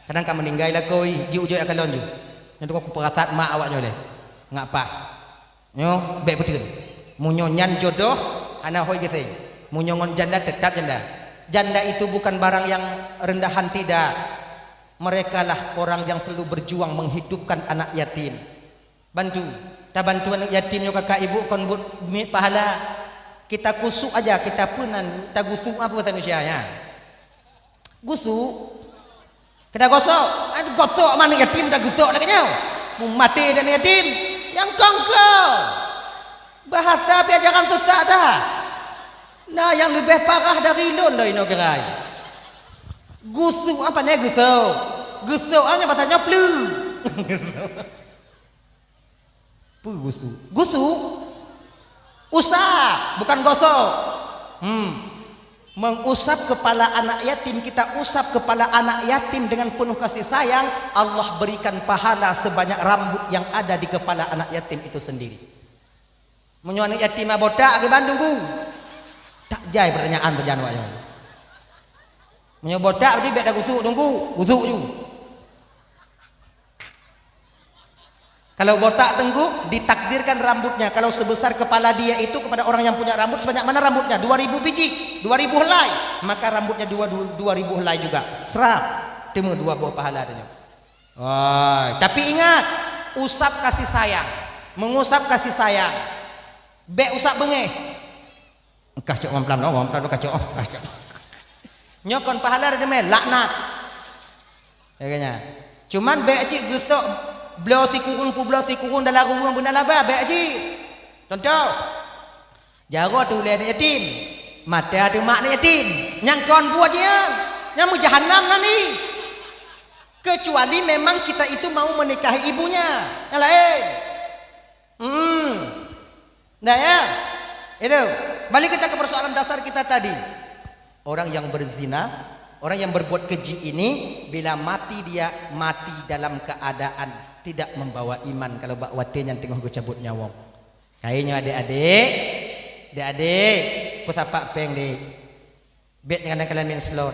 Kadang ka meuninggai lakoe, ji ujoe akalon ju. Nyoe teungoh kupeurasat mak awak nyoe lé. Ngak pah. Nyoe bék peuteun. Meunyoe nyan jodoh, hana hôi geuséng. Meunyoe ngon janda, tetap janda. Janda itu bukan barang yang rendahan, tidak. Merekalah orang yang selalu berjuang menghidupkan anak yatim. Bantu. Tabantu aneuk yatim nyoe kakak ibu kon buet miet pahala. Kita kusuk aja, kita peunan, tagusuk apa bahasa Indonesia nya? Gusuk. Kena gosok. Ah, gosok mah aneuk yatim dah gusok lagèe nyoe. Meumaté dah aneuk yatim. Nyang kongko. Bahasa pih ajaran sesat dah. Nah, nyang leubeh parah dari lôn dah inoe gerai. Gusuk apa ni gusok? Gusok hanya bahasa nyoe pleu. Peue gusuk? Gusuk? Usap, bukan gosok. Hmm. Mengusap kepala anak yatim, kita usap kepala anak yatim dengan penuh kasih sayang, Allah berikan pahala sebanyak rambut yang ada di kepala anak yatim itu sendiri. Meunyoe aneuk yatim botak, kiban teungku? Tak jai pertanyaan beujan awak nyoe. Meunyoe botak, berarti bèk tagusuk teungku, gusuk ju. Kalau botak teungku, ditakdirkan rambutnya. Kalau sebesar kepala dia itu kepada orang yang punya rambut, sebanyak mana rambutnya? Dua ribu biji, dua ribu helai. Maka rambutnya dua, dua, dua ribu helai juga. Serap. Teuma dua boh pahala dia. Wah, tapi ingat, usap kasih sayang. Mengusap kasih sayang. Bèk usap beungéh. Kah cok mamplam no, mamplam no kah cok, oh, kah cok. Nyoe kon pahala dah deungoe, laknat. Ya kan, ya? Cuman bèk cit geusok bloe sikureueng peubloe sikureueng dalam ruweueng beuna laba, bèk cit. Contoh, jaroe teuh ulèe aneuk yatim, mata teuh mak aneuk yatim. Nyang kon buet jih nyan, nyang meujahanam nan jih. Kecuali memang kita itu mau menikahi ibunya. Nyang laén. Hmm. Nah ya. Itu. Balik kita ke persoalan dasar kita tadi. Orang yang berzina, orang yang berbuat keji ini, bila mati dia, mati dalam keadaan tidak membawa iman kalau bak watèe nyan teungoh geucabut nyawöng. Kayée nyoe adék-adék, adék-adék, peusapat péng dék. Bék kadang-kadang main slot.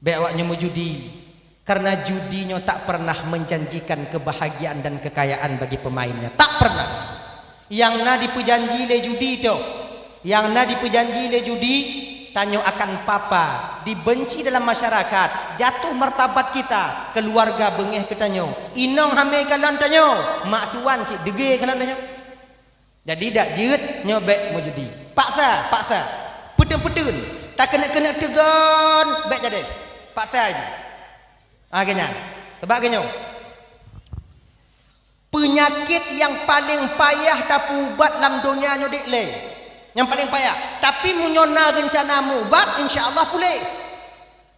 Bék awak nyoe meujudi. Karena judi nyoe tak pernah menjanjikan kebahagiaan dan kekayaan bagi pemainnya. Tak pernah. Nyang na dipeujanji lé judi toh. Nyang na dipeujanji lé judi, tanyoe akan papa, dibenci dalam masyarakat, jatuh martabat kita, keluarga beungéh keu tanyoe. Inong hamé kalon tanyoe, mak tuan cit deugé kalon tanyoe. Jadi dak jeuet nyoe bék meujudi. Paksa, paksa. Peuteun-peuteun. Takeuneuk-keuneuk teugon, bék jadi. Paksa jih. Ah, geuh nyan. Sabab geuh nyoe. Peunyakét nyang paleng payah tapeuubat lam donya nyoe dék lé. Nyang paleng payah. Tapi meunyoe na reuncana meuubat, insya Allah puléh.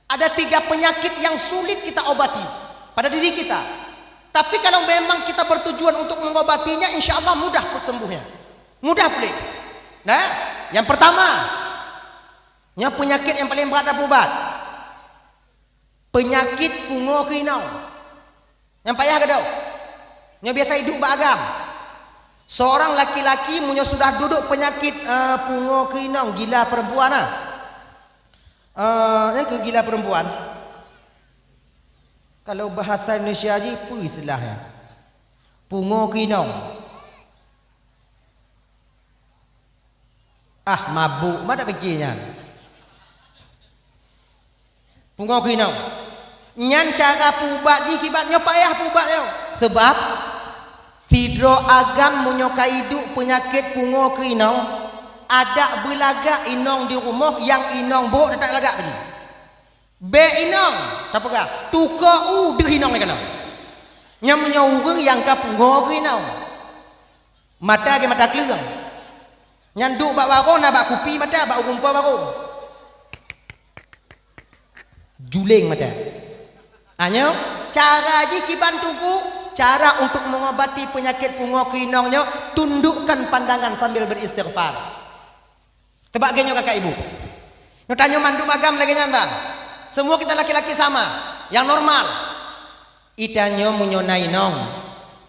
Ada tiga penyakit yang sulit kita obati pada diri kita. Tapi kalau memang kita bertujuan untuk mengobatinya, insya Allah mudah sembuhnya. Mudah pulih. Nah, yang pertama, Nyoe peunyakét nyang paleng brat tapeuubat. Peunyakét pungo keuinong. Nyang payah gadôh. Nyoe biasa iduek bak agam. Seorang laki-laki meunyoe sudah duek peunyakét, eh, pungo keuinong, gila perempuan ah. Eh, nyang keu gila perempuan. Kalau bahasa Indonesia jih, peue istilahnya? Pungo keuinong. Ah, mabuk, ma tapike nyan. Pungo keuinong. Nyan cara peuubat jih kiban nyoe payah peuubat nyoe. Sebab sidroe agam meunyoe ka iduek peunyakét pungo keuinong, adak beulagak inong di rumoh nyang inong bôk teutap lagak tadi. Bèk inong, tapeugah, tuko u deuh inong lagèe nyoe. Nyan meunyoe ureueng nyang ka pungo keuinong. Mata lagèe mata kleueng. Nyan duek bak warong na bak kupi mata bak ureueng po warong. Juleng mata. Anyoe, cara jih kiban Teungku, cara untuk mengobati penyakit pungo keuinong nyoe, tundukkan pandangan sambil beristighfar. Teubak geuh nyoe kakak ibu. Nyoe tanyoe mandum agam lagèe nyan, Bang. Semua kita laki-laki sama, yang normal. Itanyoe meunyoe na inong,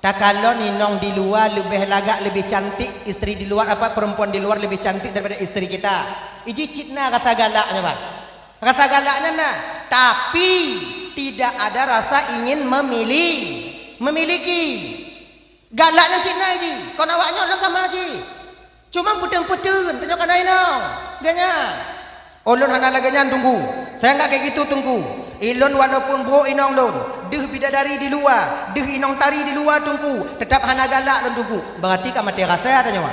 takalon inong di luwa leubeh lagak, leubeh cantik, istri di luar, apa, perempuan di luar lebih cantik daripada istri kita. Iji cit na rasa galak nyoe, Bang. Rasa galak nyan na, tapi tidak ada rasa ingin memili-, memiliki. Galak nyan cit na jih, kon awak nyoe lôn sama jih. Cuma peuteun-peuteun tanyoe kana inong. Geuh nyan. Oh, lôn hana lagèe nyan, Teungku. Saya enggak kayak gitu, Teungku. Ilôn walaupun brok inong lôn, deuh bidadari di luwa, deuh inong tari di luwa, Teungku, tetap hana galak lôn, Teungku. Berarti ka maté rasa tanyoe.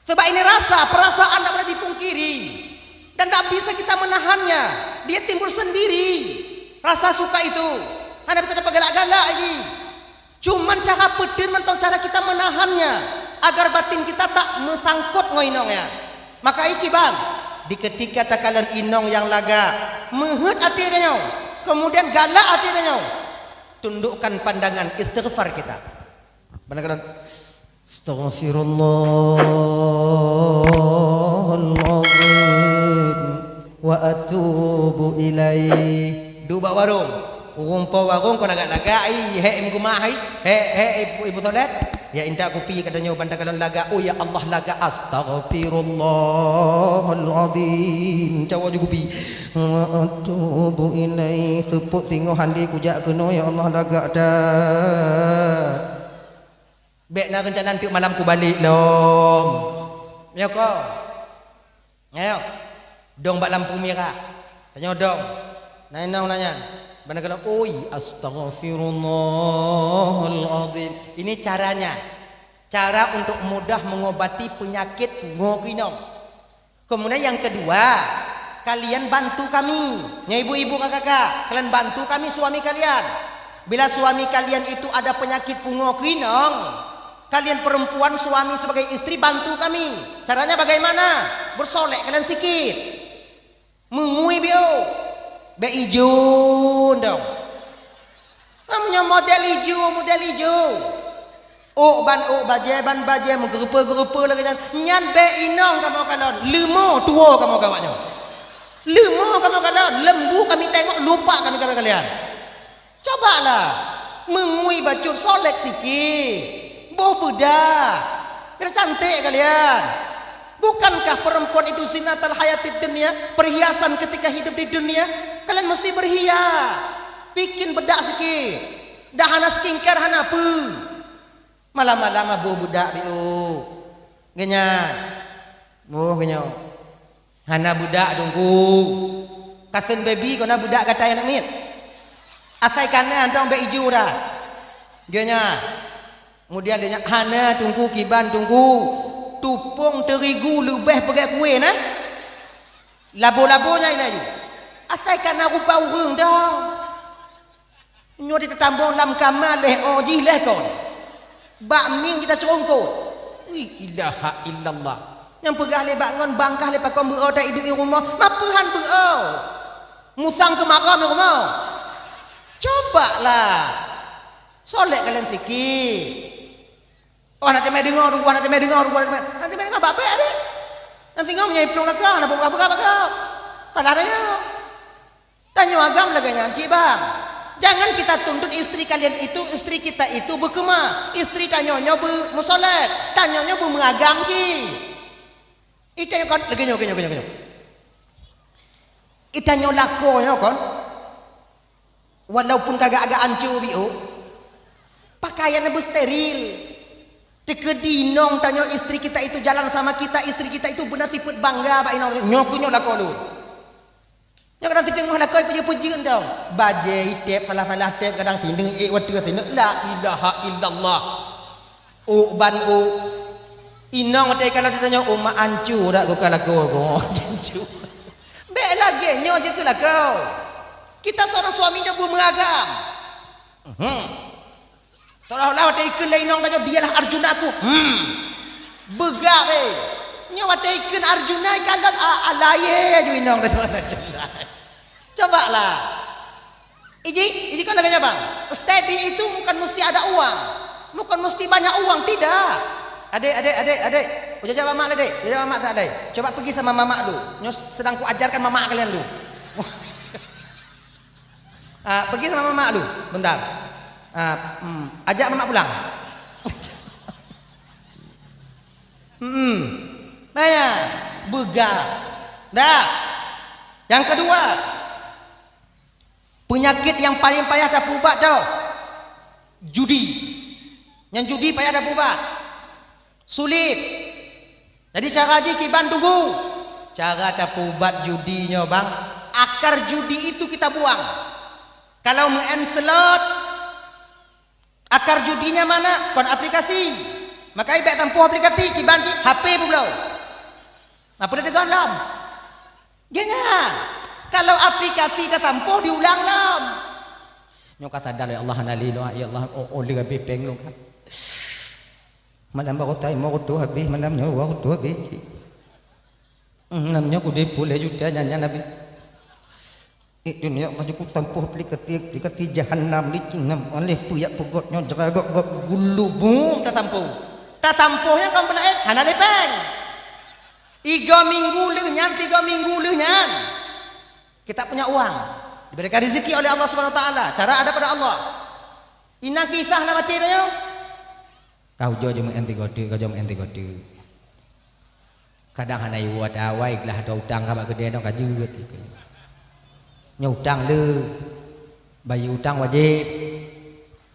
Sebab ini rasa, perasaan tak boleh dipungkiri. Dan tak bisa kita menahannya. Dia timbul sendiri. Rasa suka itu. Hana bisa tapeugalak-galak lagi. Cuman cara peuteun mantong cara kita menahannya, agar batin kita tak meusangkot ngon inong nyan. Maka ikiban, di ketika takalon inong nyang lagak, meuheuet até tanyoe, kemudian galak até tanyoe, tundukkan pandangan, istighfar kita. Beuna kalon, "Astaghfirullahalazim wa atubu ilaih." Duek bak warong. Ureueng po warong kon lagak-lagak, ai, hek meukeumah, ai, hek, hek ibu, ibu toilet. Ya, intat kupi ka tanyoe ban takalon lagak. Oh, ya Allah, lagak. Astaghfirullahalazim. Cawa ju kupi. Wa atubu ilaih. Seupôt singoh han lé kujak keunoe, ya Allah, lagak that. Bèk na reuncana teuk malam kubalek lom. Nyoe ko. Nyoe. Dong bak lampu mirah. Tanyoe dong. Na inong na nyan. Beuna kalon, "Oi, astaghfirullahalazim." Ini caranya. Cara untuk mudah mengobati penyakit pungo keuinong. Kemudian yang kedua, kalian bantu kami. Nyoe ibu-ibu, kakak-kakak, kalian bantu kami suami kalian. Bila suami kalian itu ada penyakit pungo keuinong, kalian perempuan suami sebagai istri bantu kami. Caranya bagaimana? Bersolek kalian sikit. Meungui biôh. Bèk ijo dong. Meunyoe model ijo, model ijo. Ôk ban ôk, bajèe ban bajèe, meugeureupeue-geureupeue lagèe nyan. Nyan bèk inong kamoe kalon, leumo tuwoe kamoe keu awak nyoe. Leumo kamoe kalon, lembu kami tengok, lupa kami keu kalian. Cobalah, meungui bacut, solek sikit, boh beudak, biar cantik kalian. Bukankah perempuan itu zinatal hayatid dunya, perhiasan ketika hidup di dunia? Kalian mesti berhias, bikin bedak sikit. Dah hana skincare, hana peue. Malam-malam boh beudak biôh. Geuh nyan. Boh geuh nyoe. Hana beudak, Teungku. Kaseun baby kon na beudak gata nyang miet. Asai kana antong bèk ijo dah. Geuh nyan. Kemudian lheuh nyan, hana, Teungku, kiban, Teungku. Tupông teurigu leubeh peugèt kué na. Labo-labo nyan ilèe jih. Asai kana rupa ureueng dong. Nyoe teutamong lam kama lhèe 'oh jih lhèe kon. Bak mieng jitacurongkot. Ui, ilaha illallah. Nyang peugah lé bak ngon bangkah lé pakon beu-o ta iduek i rumoh, ma peue han beu-o. Musang keu maram i rumoh. Coba lah. Solek kalian sikit. Oh, hana teumé deungoe, Teungku, hana teumé deungoe, Teungku, hana teumé, hana teumé deungoe, babék deh. Nyang singoh meunyoe iplueng lakoe, hana peugah-peugah bak gob. Salah tanyoe. Tanyoe agam lagèe nyan cit bang. Jangan kita tuntut istri kalian itu, istri kita itu beukheumah, istri tanyoe nyoe beumusolat, tanyoe nyoe beumeuagam cit. Itanyoe kon lagèe nyoe, lagèe nyoe, lagèe nyoe. Itanyoe lakoe nyoe kon. Walaupun ka agak-agak ancô biôh, pakaian beusteril. Teukeudi inong tanyoe istri kita itu jalan sama kita, istri kita itu beuna sifeuet bangga bak inong. Nyoe keuh nyoe lakoe lôn. Nyoe kadang siteungoh lakoe peujeuet-peujeuet dong. Bajèe itép, salah-salah tép, kadang sineuk ék watèe sineuk. La ilaha illallah. Ôk ban ôk. Inong watèe ikalon tanyoe, "Oh, mak, ancô dak goe ka lakoe goe?" Ancô. Bèk lagèe nyoe jeuet keu lakoe. Kita seorang suami nyoe beumeuagam. Mhm. Seolah-olah watèe ikheun lé inong tanyoe, "Dialah Arjunaku." Hmm. Beugah, eh. Nyoe watèe ikheun Arjuna ikalon, a, a, lahé aju inong tanyoe Arjuna. Cobalah. Iji, iji kon lagèe nyoe, Bang. Steady itu bukan mesti ada uang. Bukan mesti banyak uang, tidak. Adek, adek, adek, adek. Uja jawab mamak, adek. Uja jawab mamak tak, adek. Coba pergi sama mamak dulu. Nyoe sedang kuajarkan mamak kalian dulu. Ah, pergi sama mamak dulu, bentar. Ah, hmm, ajak mamak pulang. Hmm. Nanya, beugah. Dah. Yang kedua, penyakit yang paling payah tapeuubat tau. Judi. Nyang judi payah tapeuubat. Sulit. Jadi cara jih kiban tunggu. Cara tapeuubat judi nyoe, Bang, akar judi itu kita buang. Kalau meu'en slot, akar judinya mana? Kon aplikasi. Maka bèk tampoh aplikasi, kiban cit H P peubloe. Apa dah tegon lom? Geuhnyan. Kalau aplikasi tatampoh diulang lom. Nyoe ka sadar, "Ya Allah, hana lé lôn, ya Allah, oh, oh, lé habéh péng lôn kan." Malam baru tai, mau tu habéh, malam nyoe baru tu habéh. Hmm, malam nyoe kudéh peuet juta nyan, nyan habéh. Eh, dunia Allah, ku tampoh aplikasi, aplikasi jahanam ni, nam aleh peuyak peugöt nyoe, jera gok-gok gulu, bum, tatampoh. Tatampoh nyan kon peulaén, hana lé péng. Tiga minggu lheueh nyan, tiga minggu lheueh nyan. Kita punya uang. Diberikan rezeki oleh Allah Subhanahu Wa Taala. Cara ada pada Allah. Inong kisah lam até tanyoe. Ka ujoe jeuet meu'en tiga teuk, ka ujoe meu'en tiga teuk. Kadang hana iwoe ata awai, glah ata utang ka bak keudè nyoe ka jeuet. Nyoe utang le. Bayeue utang wajéb.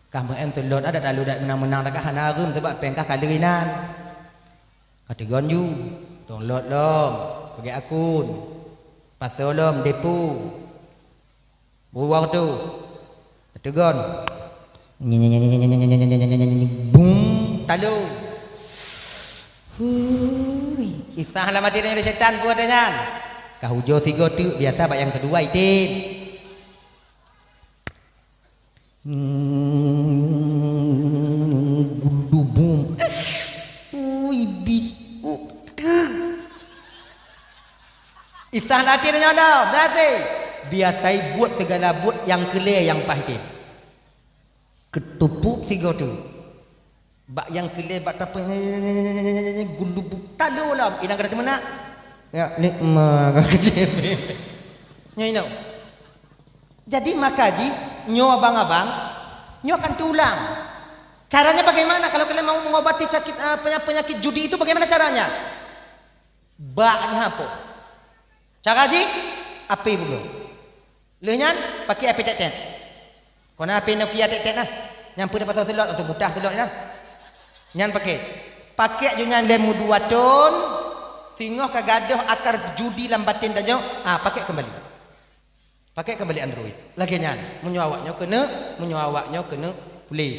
Ka meu'en seulot adak talu dak meunang-meunang dak ka hana reuem sabab péng ka ka le inan. Ka teugon ju, download lom, peugèt akun, pasoe lom depo. Beuwang tu. Teugon. Bum, talu. Hui, isah lam até nyoe lé syaitan buat nyan. Ka ujoe sigoe teuk biasa bak nyang keudua item. Hmm, gudubum. Ui, bi. Oh. Isah lam até nyoe lom, berarti biasai buet segala buet nyang keu lé nyang paih tem. Keutupuk sigoe teuk. Bak nyang keu lé bak tapeueng gulubuk talo lom. Inong ka teumeunak. Ya, nikma ka keudéh. Nyoe inoe. Jadi maka jih nyoe abang-abang, nyoe akan teulang. Caranya bagaimana kalau kalian mau mengobati sakit, eh, penya-, penyakit judi itu bagaimana caranya? Bak nyan po. Cara jih, api bunoe. Lheueh nyan, pakai api tet-tet. Kona api Nokia tet-tet nah. Nyang peue pasang slot atau butah slot nah. Nyan pakai. Pakai ju nyan lé meudua thon, singoh ka gadôh akar judi lam baten tanyoe, ah, pakai kembali. Pakai kembali Android. Lagèe nyan, meunyoe awak nyoe keuneuk, meunyoe awak nyoe keuneuk puléh.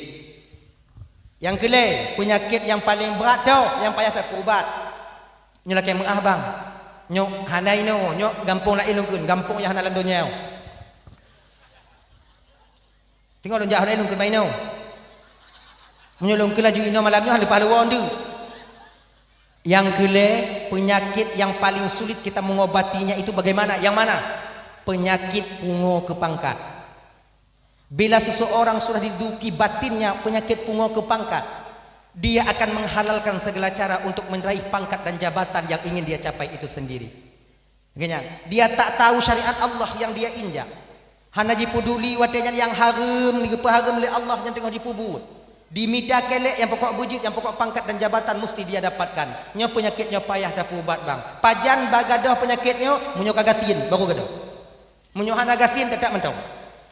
Nyang keu lhèe, peunyakét nyang paleng brat tho nyang payah tapeuubat. Nyoe lakèe meu'ah, bang. Nyoe hana inoe, nyoe gampông laén lôn kheun, gampông nyang hana lam donya. Teungoh lôn jak hana lôn kheun bak inoe. Meunyoe lôn kheun laju inoe malam nyoe hana leupah lôn woe deuh. Nyang keu lhèe, peunyakét nyang paleng sulit kita mengobatinya itu bagaimana? Nyang mana? Peunyakét pungo keu pangkat. Bila seseorang sudah diduduki batinnya penyakit pungo keu pangkat, Dia akan menghalalkan segala cara untuk meraih pangkat dan jabatan yang ingin dia capai itu sendiri. Makanya, dia tak tahu syariat Allah yang dia injak. Hana jipeduli watée nyan nyang hareuem, geupeuhareuem lé Allah nyang teungoh jipeubuet. Dimita kelek nyang pokok beujeuet, nyang pokok pangkat dan jabatan musti dia dapatkan. Nyoe peunyakét nyoe payah tapeuubat, bang. Pajan bagadoh peunyakét nyoe, meunyoe ka gasien, baru gadoh. Meunyoe hana gasien, teutap mantong.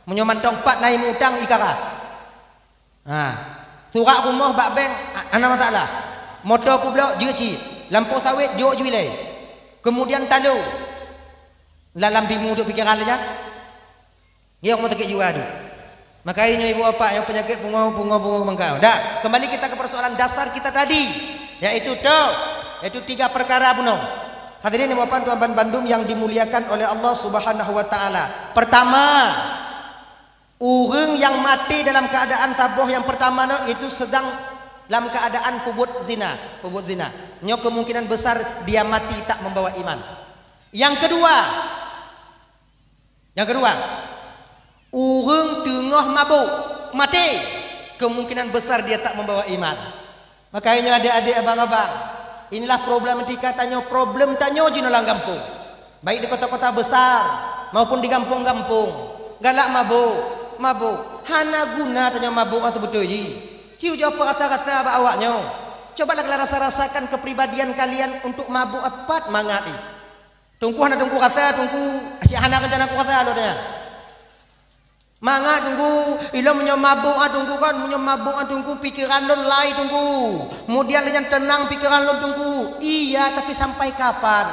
Meunyoe mantong pat na imeutang, ikarat. Ha. Surat rumoh bak bank, a-, hana masalah. Moto peublok, jeuet cit. Lampôh sawét, jok ju ilée. Kemudian talo. Lam timu duek pikeran lé nyan. Nyoe rumoh sakét jiwa tu. Maka nyoe ibu bapak, nyoe peunyakét pungo, pungo, pungo bangkau. Dah, kembali kita ke persoalan dasar kita tadi, yaitu to, yaitu tiga perkara bunoe. Hadirin ibu bapak, tuan ban bandum yang dimuliakan oleh Allah Subhanahu wa taala. Pertama, ureuëng nyang maté dalam keadaan saboh nyang pertama nyoe, itu sedang dalam keadaan peubuet zina, peubuet zina. Nyoe kemungkinan besar dia mati tak membawa iman. Yang kedua, yang kedua, ureuëng teungoh mabök, maté, kemungkinan besar dia tak membawa iman. Makanya adék-adék, abang-abang, inilah problematika tanyoe, problem tanyoe jinoe lam gampông. Baik di kota-kota besar maupun di gampông-gampông. Galak mabök, mabök. Hana guna tanyoe mabök, ah, seubeutôi jih. Ci ujoe peurasa-rasa bak awak nyoe. Cobalah kalian rasa-rasakan kepribadian kalian untuk mabök, ah, pat mangat jih. Teungku hana teungku rasa, teungku, asyik hana rencana ku rasa lôn nyan. Mangat teungku, ilôn meunyoe mabök ah teungku kan, meunyoe mabök ah teungku, pikeran lôn lai teungku. Kemudian lé nyan teunang pikeran lôn teungku. Iya, tapi sampai kapan?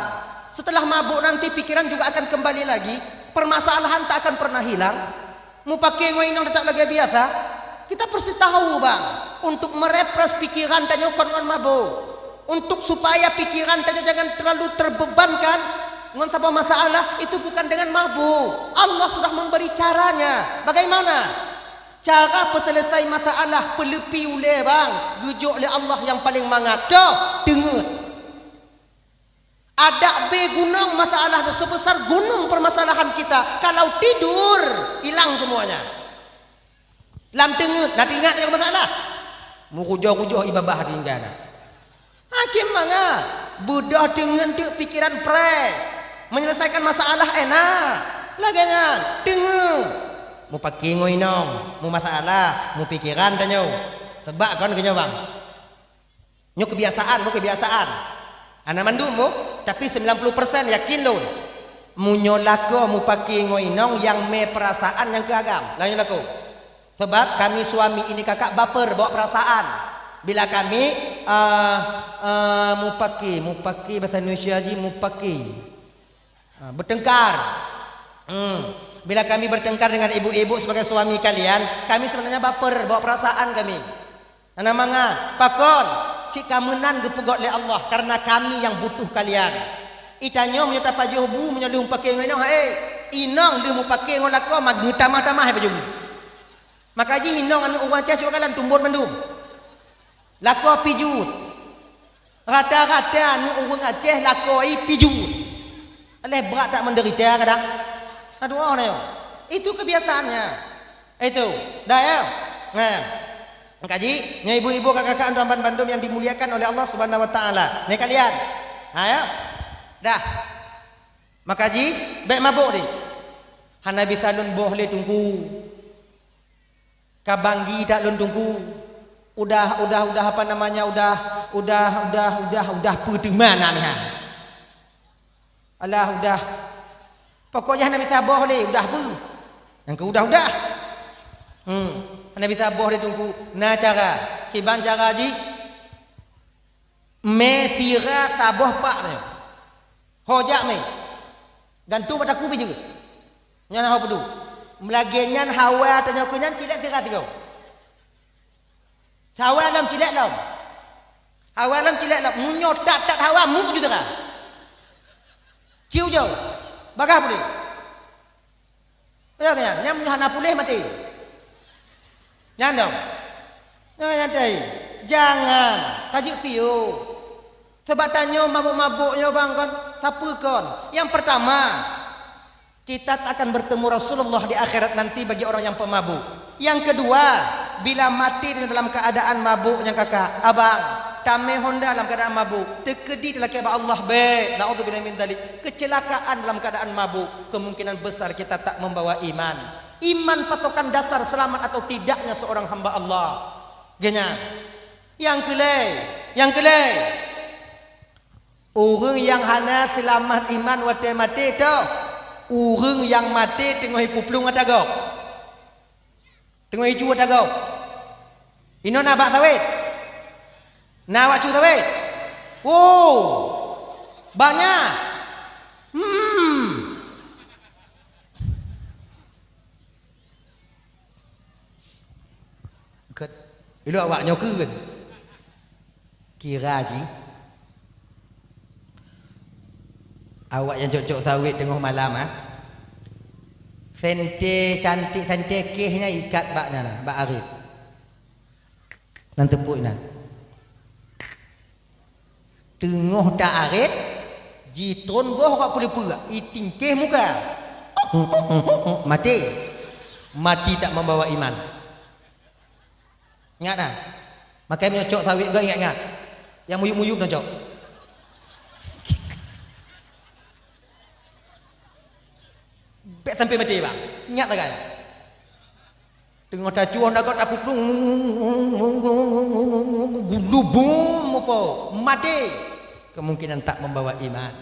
Setelah mabök nanti pikeran juga akan kembali lagi. Permasalahan tak akan pernah hilang. Mupake ngon inong teutap lagée biasa. Kita pasti tahu, bang, untuk merepres pikiran tanyoe kon ngon mabök. Untuk supaya pikiran tanyoe jangan terlalu terbebankan ngon saboh masalah, itu bukan dengan mabök. Allah sudah memberi caranya. Bagaimana? Cara peuselesai masalah, peuleupi ulée, bang, geujok lé Allah nyang paleng mangat. Toh, teungeut. Adak bé gunong masalah sebesar gunong permasalahan kita. Kalau tidur, hilang semuanya. Lam teungeut, na teuingat nyang masalah. Meukujoh-kujoh ié babah tinggai na. Hakém mangat, beudôh teungeut teuk pikeran fresh. Menyelesaikan masalah enak. Lagée nyan, teungeut. Mupake ngon inong, mumasalah, mupikeran tanyoe. Teuba kon keu nyoe, bang. Nyoe kebiasaan, boh kebiasaan. Hana mandum boh, tapi sembilan puluh persen yakin lôn. Meunyoe lakoe mupake ngon inong nyang mé perasaan nyang keu agam, laén lakoe. Sebab kami suami ini kakak baper bawa perasaan. Bila kami, eh, eh, mupake, mupake bahasa Indonesia jih mupake. Ha, bertengkar. Hmm. Bila kami bertengkar dengan ibu-ibu sebagai suami kalian, kami sebenarnya baper, bawa perasaan kami. Hana mangat, pakon, cit ka meunan geupeugét lé Allah, karena kami yang butuh kalian. Itanyoe meunyoe tapajoh bu, meunyoe lheueh mupake ngon inong, hai, inong lheueh mupake ngon lakoe, ma-, meutamah-tamah hai pajoh bu. Maka jih inong aneuk ureuëng Aceh cok kalon tumbot mandum. Lakoe pijuet. Rata-rata aneuk ureuëng Aceh lakoe pijuet. Aléh brat that menderita kadang. Aduh, oh, na nyoe. Itu kebiasaannya. Itu. Dah ya? Nah. Kaji, nyoe ibu-ibu, kakak-kakak, tuan ban bandum yang dimuliakan oleh Allah Subhanahu wa taala. Ni kalian. Ha ya? Dah. Maka ji, bék mabök deh. Hana bisa lôn boh lé teungku. Ka banggi that lôn teungku. Udah, udah, udah apa namanya, udah, udah, udah, udah, udah peue teuma na nyan. Alah, udah. Pokoknya hana bisa boh lé, udah peue. Nyang keu udah, udah. Hmm. Hana bisa boh lé teungku. Na cara. Kiban cara ji. Mé sira saboh pak nyoe. Ho jak mé. Gantung bak takue pi jeuet. Nyan ho peudu. Meulagée nyan hawa tanyoe keu nyan cilek sira sigoe. Hawa lom cilek lom. Hawa lom cilek lom. Meunyoe that-that hawa muk ju teuka. Ciu jauh. Bagah puléh. Ya kan? Nyang meunyoe hana puléh maté. Nyan dong. Nyan, nyan teuh. Jangan. Ka jeuet piôh. Sabab tanyoe mabök-mabök nyoe bang kon. Sapeue kon? Yang pertama, kita tak akan bertemu Rasulullah di akhirat nanti bagi orang yang pemabuk. Yang kedua, Bila maté dalam keadaan mabuk nyang kakak, abang, tamé honda dalam keadaan mabuk, teukeudi talakée bak Allah, bék, naudzubillah min dzalik, kecelakaan dalam keadaan mabuk, kemungkinan besar kita tak membawa iman. Iman patokan dasar selamat atau tidaknya seorang hamba Allah. Geuhnyan. Nyang keulhèe, nyang keulhèe. Ureuëng nyang hana seulamat iman watée maté toh, ureuëng nyang maté teungoh jipuplueng ata gob. Teungoh jicue ata gob. Inoe na bak sawét? Na awak cue sawét? Oh, banyak. Hmm. Ilok awak nyoe keun. Kira jih, awak nyang cok-cok sawét teungoh malam, ah. Sente cantik, sente kéh nyan ikat bak nyan, bak arét. Nan teupok nan. Teungoh ta arét, jitron boh bak peuleupeue, itingkéh muka. Maté. Mati tak membawa iman. Ingat nah. Makai meunyoe cok sawét gak ingat-ingat. Yang muyup-muyup na cok. Bék sampai maté, bang. Ingat lagée. Teungoh tacuah na gob tapuplueng, gulu bum mupo, maté. Kemungkinan tak membawa iman.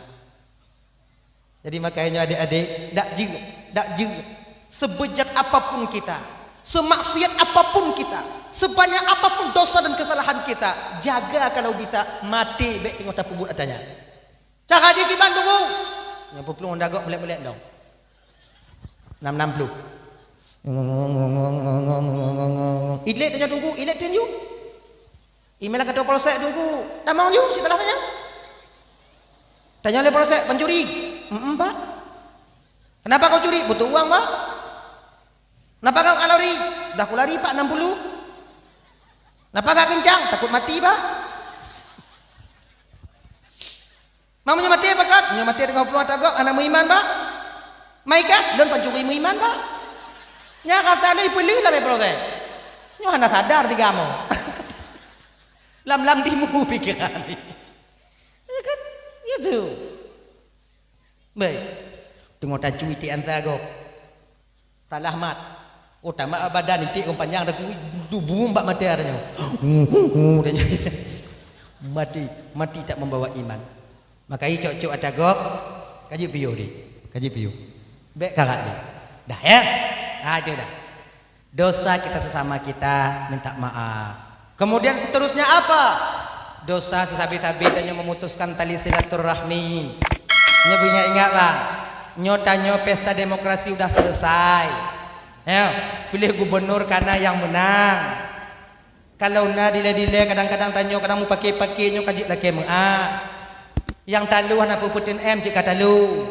Jadi makanya adik-adik, dak jeuet, dak jeuet. Sebejat apapun kita, semaksiat apapun kita, sebanyak apapun dosa dan kesalahan kita, jaga kalau bisa maté bék teungoh tapeubuet ata nyan. Cara jih kiban tunggu. Nyang peuplong honda gob meulét-meulét dong. Enam enam puluh. Ilét tanyoe tunggu, ilét tunjuk. Imela kantor polsek tunggu. Tamong ju, setelah tanyoe. Tanyoe lé polsek, pencuri. Mm, Pak. Kenapa kau curi? Butuh uang, Pak. Kenapa kau lari? Dah ku lari, Pak, enam puluh. Kenapa kau kencang? Takut mati, Pak. Meunyoe maté pakat, nyoe maté teungoh peurunoe ata gob, hana meuiman, Pak. Maikat, lôn pancuri meuiman, Pak. Nyan kata lôn peuleueh lam proses. Nyoe hana sadar tiga mo. Lam-lam timu pikiran. Ya kan? Gitu. Baik. Teungoh tacui ti anta gob. Salah mat. Oh, tamat badan iték ureuëng panyang dah kui, dubum bak mata dah nyoe. Dah nyoe. Mati, mati tak membawa iman. Maka i cok-cok ata gob, kaji piyoh di. Kaji piyoh. Bék karat di. Dah ya? Dah itu dah. Dosa kita sesama kita minta maaf. Kemudian seterusnya apa? Dosa sesabé-sabé tanyoe memutuskan tali silaturahmi. Nyoe beuingat-ingat bang. Nyoe tanyoe pesta demokrasi udah selesai. Ya, pilih gubernur karena yang menang. Kalau na dilée-dilée kadang-kadang tanyoe kadang mupake-pake nyoe kajik lakée meu'ah. Yang talo hana peupeuteun M cit ka talo.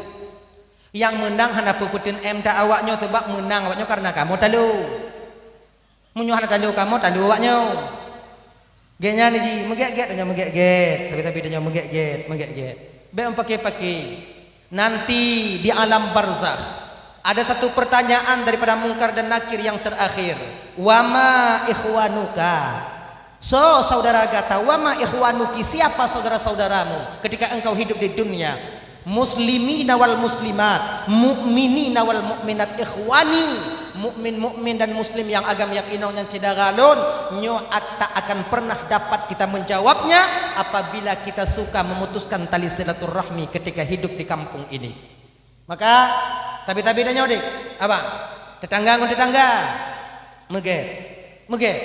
Yang menang hana peupeuteun M ta awak nyoe sebab menang awak nyoe karena kamoe talo. Meunyoe hana talo kamoe, talo awak nyoe. Gét nyan ji, meugét-gét tanyoe meugét-gét, tapi-tapi tanyoe meugét-gét, meugét-gét. Bék meupake-pake. Nanti di alam barzakh, ada satu pertanyaan daripada Mungkar dan Nakir yang terakhir. "Wama ikhwanuka?" So saudara gata, "Wama ikhwanuki?" Siapa saudara-saudaramu ketika engkau hidup di dunia? Muslimina wal muslimat, mukminina wal mukminat, ikhwani, mukmin-mukmin dan muslim nyang agam nyang inong nyang syedara lôn, nyoe at-, tak akan pernah dapat kita menjawabnya apabila kita suka memutuskan tali silaturahmi ketika hidup di kampung ini. Maka, tapi-tapi tanyoe deh, abang, tetangga ngon tetangga, meugét, meugét.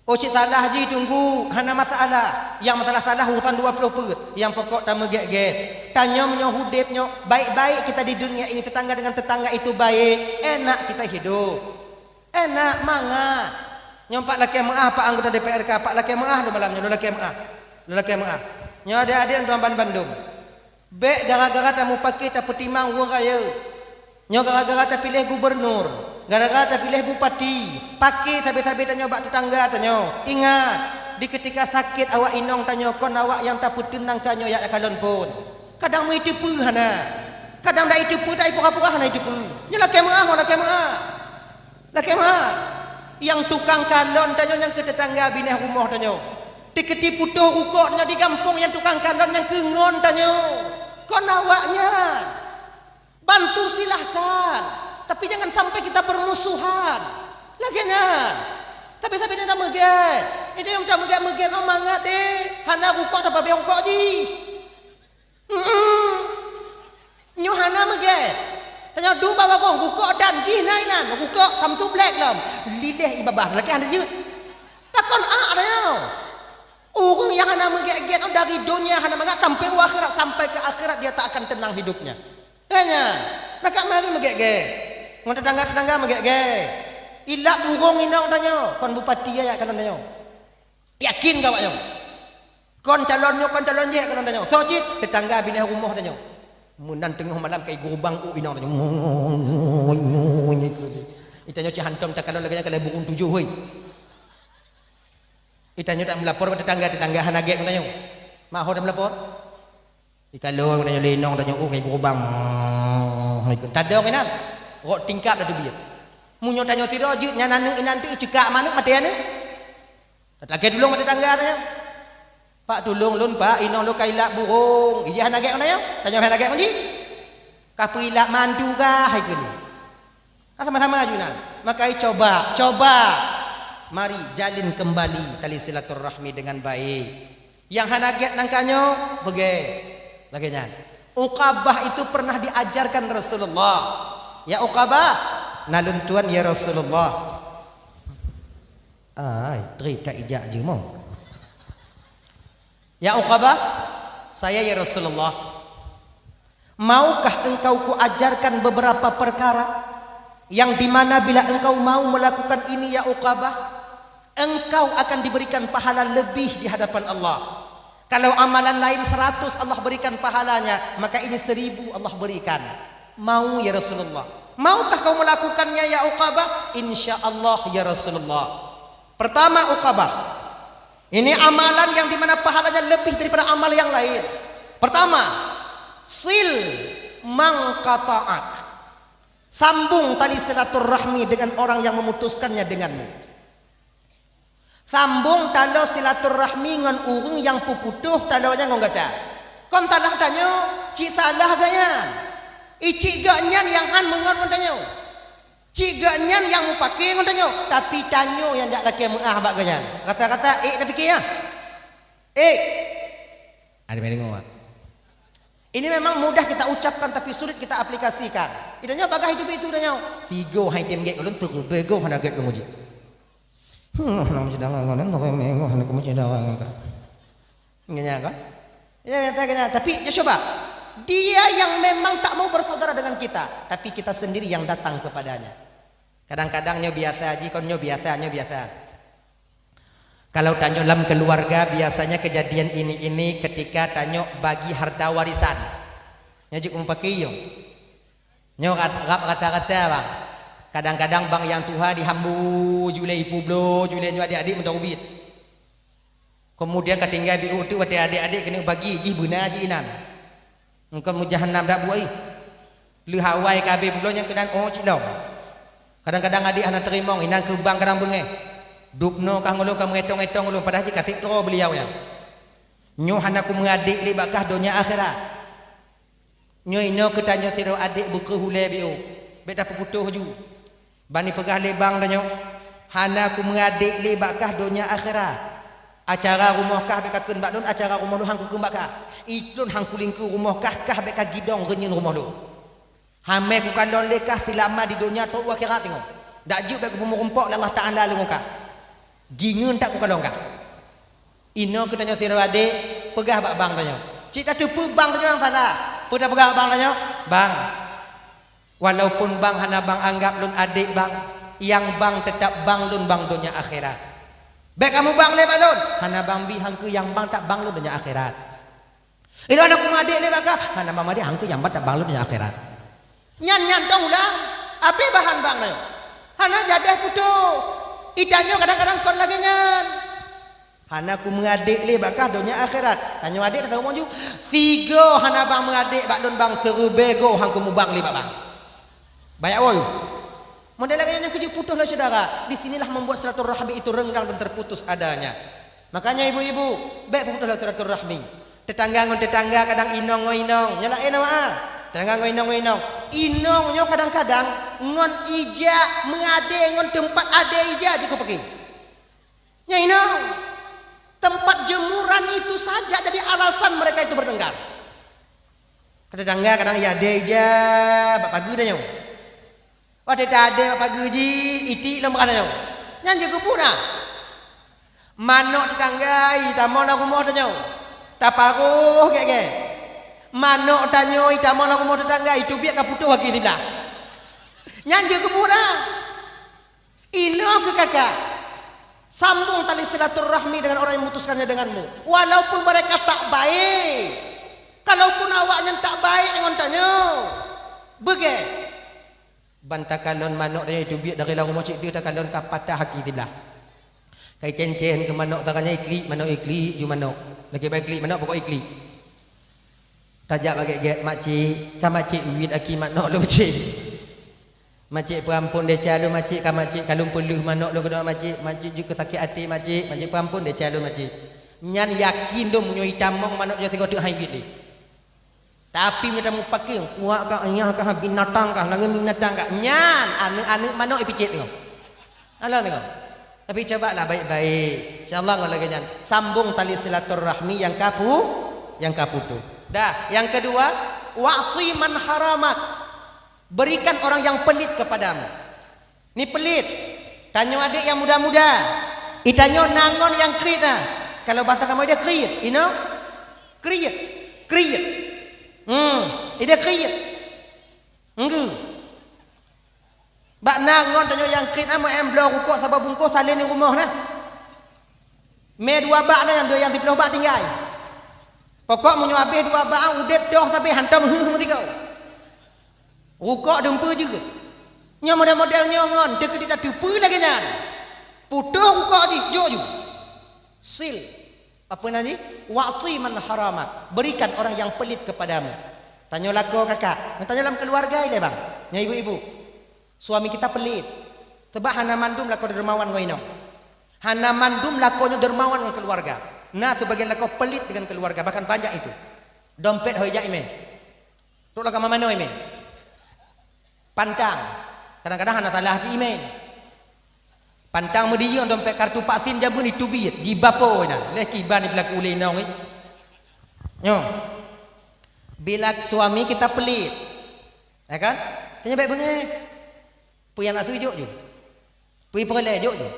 Oh, cit salah jih tunggu, hana masalah. Nyang masalah-salah urusan dua ploh peuet. Nyang pokok tameugét-gét. Tanyoe meunyoe udeb nyoe, baik-baik kita di dunia ini, tetangga dengan tetangga itu baik, enak kita hidup. Enak mangat. Nyoe Pak lakée meu'ah, Pak anggota D P R K, Pak lakée meu'ah lôn malam nyoe, lôn lakée meu'ah. Lôn lakée meu'ah. Nyoe adek-adek tuan ban bandum. Bék gara-gara tamupake tapeutimang ureuëng rayeuk. Nyoe gara-gara tapiléh gubernur, gara-gara tapiléh bupati, pake sabe-sabe tanyoe bak tetangga tanyoe. Ingat, di keutika sakét awak inong tanyoe kon awak nyang tapeuteun nangka nyoe jak kalon phon. Kadang meuiteupeue hana. Kadang dak iteupeue, dak ipura-pura hana iteupeue. Nyoe lakée meu'ah, lakée meu'ah. Lakée meu'ah. Nyang tukang kalon tanyoe nyang keu teutangga binéh rumoh tanyoe. Teukeudi putôh rukok tanyoe di gampông nyang tukang kalon nyang keu ngon tanyoe. Kon awaknyan. Bantu silahkan. Tapi jangan sampai kita bermusuhan. Lagèe nyan. Tapi-tapi na meugèt. Itu nyang tameugèt-meugèt ngon mangat deh. Hana rukok tapabéh rukok jih. Mm-mm. Nyoe hana meugèt. Tanyoe duek bak bagong, rukok dan jih na inan, rukok come to black lom. Lileh i babah, lakèe hana jeuet. Pakon ak tanyoe? Ureueng nyang hana meugèt-gèt dari donya hana mangat sampai u akhirat, sampai ke akhirat dia tak akan tenang hidupnya. Hanya, maka mari meugèt-gèt. Ngon tetangga-tetangga meugèt-gèt. Ilap burông inong tanyoe, kon bupati ya, ya, kalon tanyoe. Yakin keu awak nyoe? Kon calon nyoe, kon calon jih, kon tanyoe. Soe cit? Tetangga binéh rumoh tanyoe. Meunan teungoh malam kai geurubang u inong tanyoe. Itanyoe cit hantom takalon lagèe nyan ka lheueh burông tujoh, hoi. Itanyoe tak meulapor bak tetangga, tetangga hana gèt ngon tanyoe. Mak ho tak meulapor? Ikalon ngon tanyoe lé inong tanyoe, oh, kai geurubang. Tadong inan. Rot tingkap dah teubiet. Meunyoe tanyoe sidroe jeuet nyan aneuk inan teuh ceukak manok maté aneuk. Tatakée tulông bak tetangga tanyoe. "Pak, tulông lôn, Pak, inong lôn ka ilap burông." Ijih hana gét ngon tanyoe? Tanyoe hana gét ngon jih? Ka peuilap mantu kah hai keunoe? Ka sama-sama aju nan. Maka coba, coba. Mari jalin kembali tali silaturahmi dengan baik. Nyang hana gét nangka nyoe, beugét. Lagée nyan. Uqabah itu pernah diajarkan Rasulullah. "Ya Uqabah, na lôn tuan ya Rasulullah." Ai, trép that ijak jeumong. "Ya Uqabah, saya ya Rasulullah. Maukah engkau kuajarkan beberapa perkara yang di mana bila engkau mau melakukan ini ya Uqabah, engkau akan diberikan pahala lebih di hadapan Allah. Kalau amalan lain seratus Allah berikan pahalanya, maka ini seribu Allah berikan. Mau ya Rasulullah. Maukah kau melakukannya ya Uqabah?" "Insya Allah ya Rasulullah." Pertama Uqabah, ini amalan yang dimana pahalanya lebih daripada amal yang lain. Pertama, sil man qata'ak. Sambung tali silaturahmi dengan orang yang memutuskannya denganmu. Sambung talo silaturahmi ngon ureuëng nyang peuputoh talo nyan ngon gata. Kon salah tanyoe, cit salah gata nyan. Icit gata nyan nyang han meungon ngon tanyoe. Cit gata nyan nyang mupake ngon tanyoe, tapi tanyoe nyang jak lakée meuáh bak gata nyan. Rata-rata ék tapike nyan. Ék. Ada yang dengar? Ini memang mudah kita ucapkan tapi sulit kita aplikasikan. Kita nyoe bagaih teubiet tanyoe. Sigoe hai tem gét ulôn, sireubée goe hana gét lôn uji. Hmm, hana meusidang ngon, hana meusidang ngon. Nyan kan? Ya, ya, ya, ya. Tapi ya coba, dia yang memang tak mau bersaudara dengan kita, tapi kita sendiri yang datang kepadanya. Kadang-kadang nyoe biasa, jikon nyoe biasa, nyoe biasa. Kalau tanyoe lam keluarga, biasanya kejadian ini-ini ketika tanyoe bagi harta warisan. Nyoe jeuet mupake yo. Nyoe rat-, rab rata-rata bang. Kadang-kadang bang nyang tuha dihambu julée ipu bloe julée nyoe adik-adik meudaubit. Kemudian ka tinggai biu teuk watée adik-adik keuneuk bagi jih beuna jih inan. Engkau meujahanam dak buai. Leuhawai ka habéh bulo nyang keunan oh cit lom. Kadang-kadang adik hana teurimong inan keu bang kadang beungéh. Dubnoe kah ngulu ka meuetong-etong ulôn padahai jih ka tiep troe beuliau nyan. Nyoe hana kumeuadek lé bak kah donya akhirat. Nyoe inoe keu tanyoe sidroe adek beukreuh ulée biôh, bék tapeuputoh ju. Bani peugah lé bang tanyoe, hana kumeuadek lé bak kah donya akhirat. Acara rumoh kah bék kakheun bak lôn, acara rumoh lôn han kukheun bak kah. Ilôn han kulingkeu rumoh kah, kah bék kagidong reunyeun rumoh lôn. Hamé kukalon lé kah seulama di donya trok u akhirat singoh. Dak jeuet bék kupeumeurumpok lé Allah Taala lé ngon kah. Gingeun that kukalon kah. Inoe keu tanyoe sidroe adek, peugah bak bang tanyoe. Cit tateupeue bang tanyoe nyang salah. Peue tapeugah bak bang tanyoe? Bang, walaupun bang hana bang anggab lôn adek bang, nyang bang teutap bang lôn bang donya akhirat. Bék kamoe bang lé bak lôn, hana bang bi han keu nyang bang teutap bang lôn donya akhirat. Ilôn hana kumeuadek lé bak kah, hana bang meuadek han keu nyang bang teutap bang lôn donya akhirat. Nyan nyan dong ulang, abéh bahan bang nyoe. Hana jadeh putôh. Itanyoe kadang-kadang kon lagée nyan. Hana kumeuadek lé bak kah donya akhirat. Tanyoe adek tahu maju. Sigoe hana bang meuadek bak lôn bang, sireubée goe han kumubang lé bak bang. Banyak woi. Model lagée nyan keujeuet putôh lé syedara. Di sinilah membuat silaturahmi itu renggang dan terputus adanya. Makanya ibu-ibu, bék putôh lé silaturahmi. Teutangga ngon teutangga kadang inong ngon inong, nyoe laén awak ah. Teutangga ngon inong ngon inong. Inong nyoe kadang-kadang ngon ija meuadé ngon teumpat adé ija jeuet keu peuki. Nyan inong. Tempat jemuran itu saja jadi alasan mereka itu bertengkar. Ka teutangga kadang ija adé ija bak pageue tanyoe. Watée tadé bak pageue jih, itik lom bak tanyoe. Nyan jeuet keupeue na. Manok teutangga itamong lam rumoh tanyoe. Taparoh gét-gét. Manok tanyoe itamong lam rumoh teutangga, iteubiet ka putôh gaki siblah. Nyan jeuet keupeue na. Inoe keu kakak. Sambung tali silaturahmi dengan orang yang memutuskannya denganmu. Walaupun mereka tak baik. Kalaupun awaknyan tak baik ngon tanyoe. Beugét. Ban takalon manok tanyoe iteubiet dari lam rumoh cit deuh takalon ka patah gaki siblah. Ka icén-cén keu manok tanyoe iklik, manok iklik ju manok. Lagée ba iklik manok pokok iklik. Tajak bak gét-gét, "Makcik, ka makcik uit gaki manok lôn, cik. Makcik peuampon desya lôn, makcik, ka makcik ka lôn peuleueh manok lôn keudroe, makcik. Makcik jeuet keu sakét até, makcik. Makcik peuampon desya lôn, makcik." Nyan yakin lôn meunyoe itamong manok jih sigoe teuk han uit lé. Tapi meunyoe tamupaké, kuak kah, ayah kah, binatang kah, langét binatang kah. Nyan, aneuëk-aneuëk manok ipicét teungoh. Alah teungoh. Tapi cobalah baik-baik. Insya Allah kalau lagée nyan, sambung tali silaturahmi yang kapu-, yang kaputuh. Dah, yang kedua, wa'ti man haramak. Berikan orang yang pelit kepadamu. Ni pelit. Tanyoe adék nyang muda-muda. Itanyoe na ngon nyang kriet na. Kalau bahasa kamoe ideh kriet, inoe? Kriet. Kriet. Hmm, ideh kriet. Enggeu. Bak na ngon tanyoe nyang kriet na meu-em bloe rukok saboh bungkôh salén di rumoh na. Mé dua bak na nyang dua nyang siplôh bak tinggai. Pokok meunyoe habéh dua bak, udeb toh sabe hantom heuh meusigoe. Rukok dumpeue jeuet. Nyoe model-model nyoe ngon, teukeudi tateupeue lagée nyan. Putôh rukok jih, jok ju. Sil. Apa nan jih? Wa'ti man haramak. Berikan orang yang pelit kepadamu. Tanyoe lakoe kakak. Tanyoe lam keuluwarga ilée bang. Nyoe ibu-ibu. Suami kita pelit. Sebab hana mandum lakoe dermawan ngon inong. Hana mandum lakoe nyoe dermawan ngon keuluwarga. Na seubagian lakoe pelit dengan keuluwarga, bahkan banyak itu. Dompet hôi jak imé. Trok lam kama manoe imé. Pantang. Kadang-kadang hana salah cit imé. Pantang meudiyong dompet kartu vaksin jameun iteubiet, jibapo na. Lé kiban ipeulaku ulée inong, eh. Nyoe. Bila suami kita pelit. Ya kan? Tanya baik beungéh. Peue nyang na su jok ju. Peue peureulee jok ju.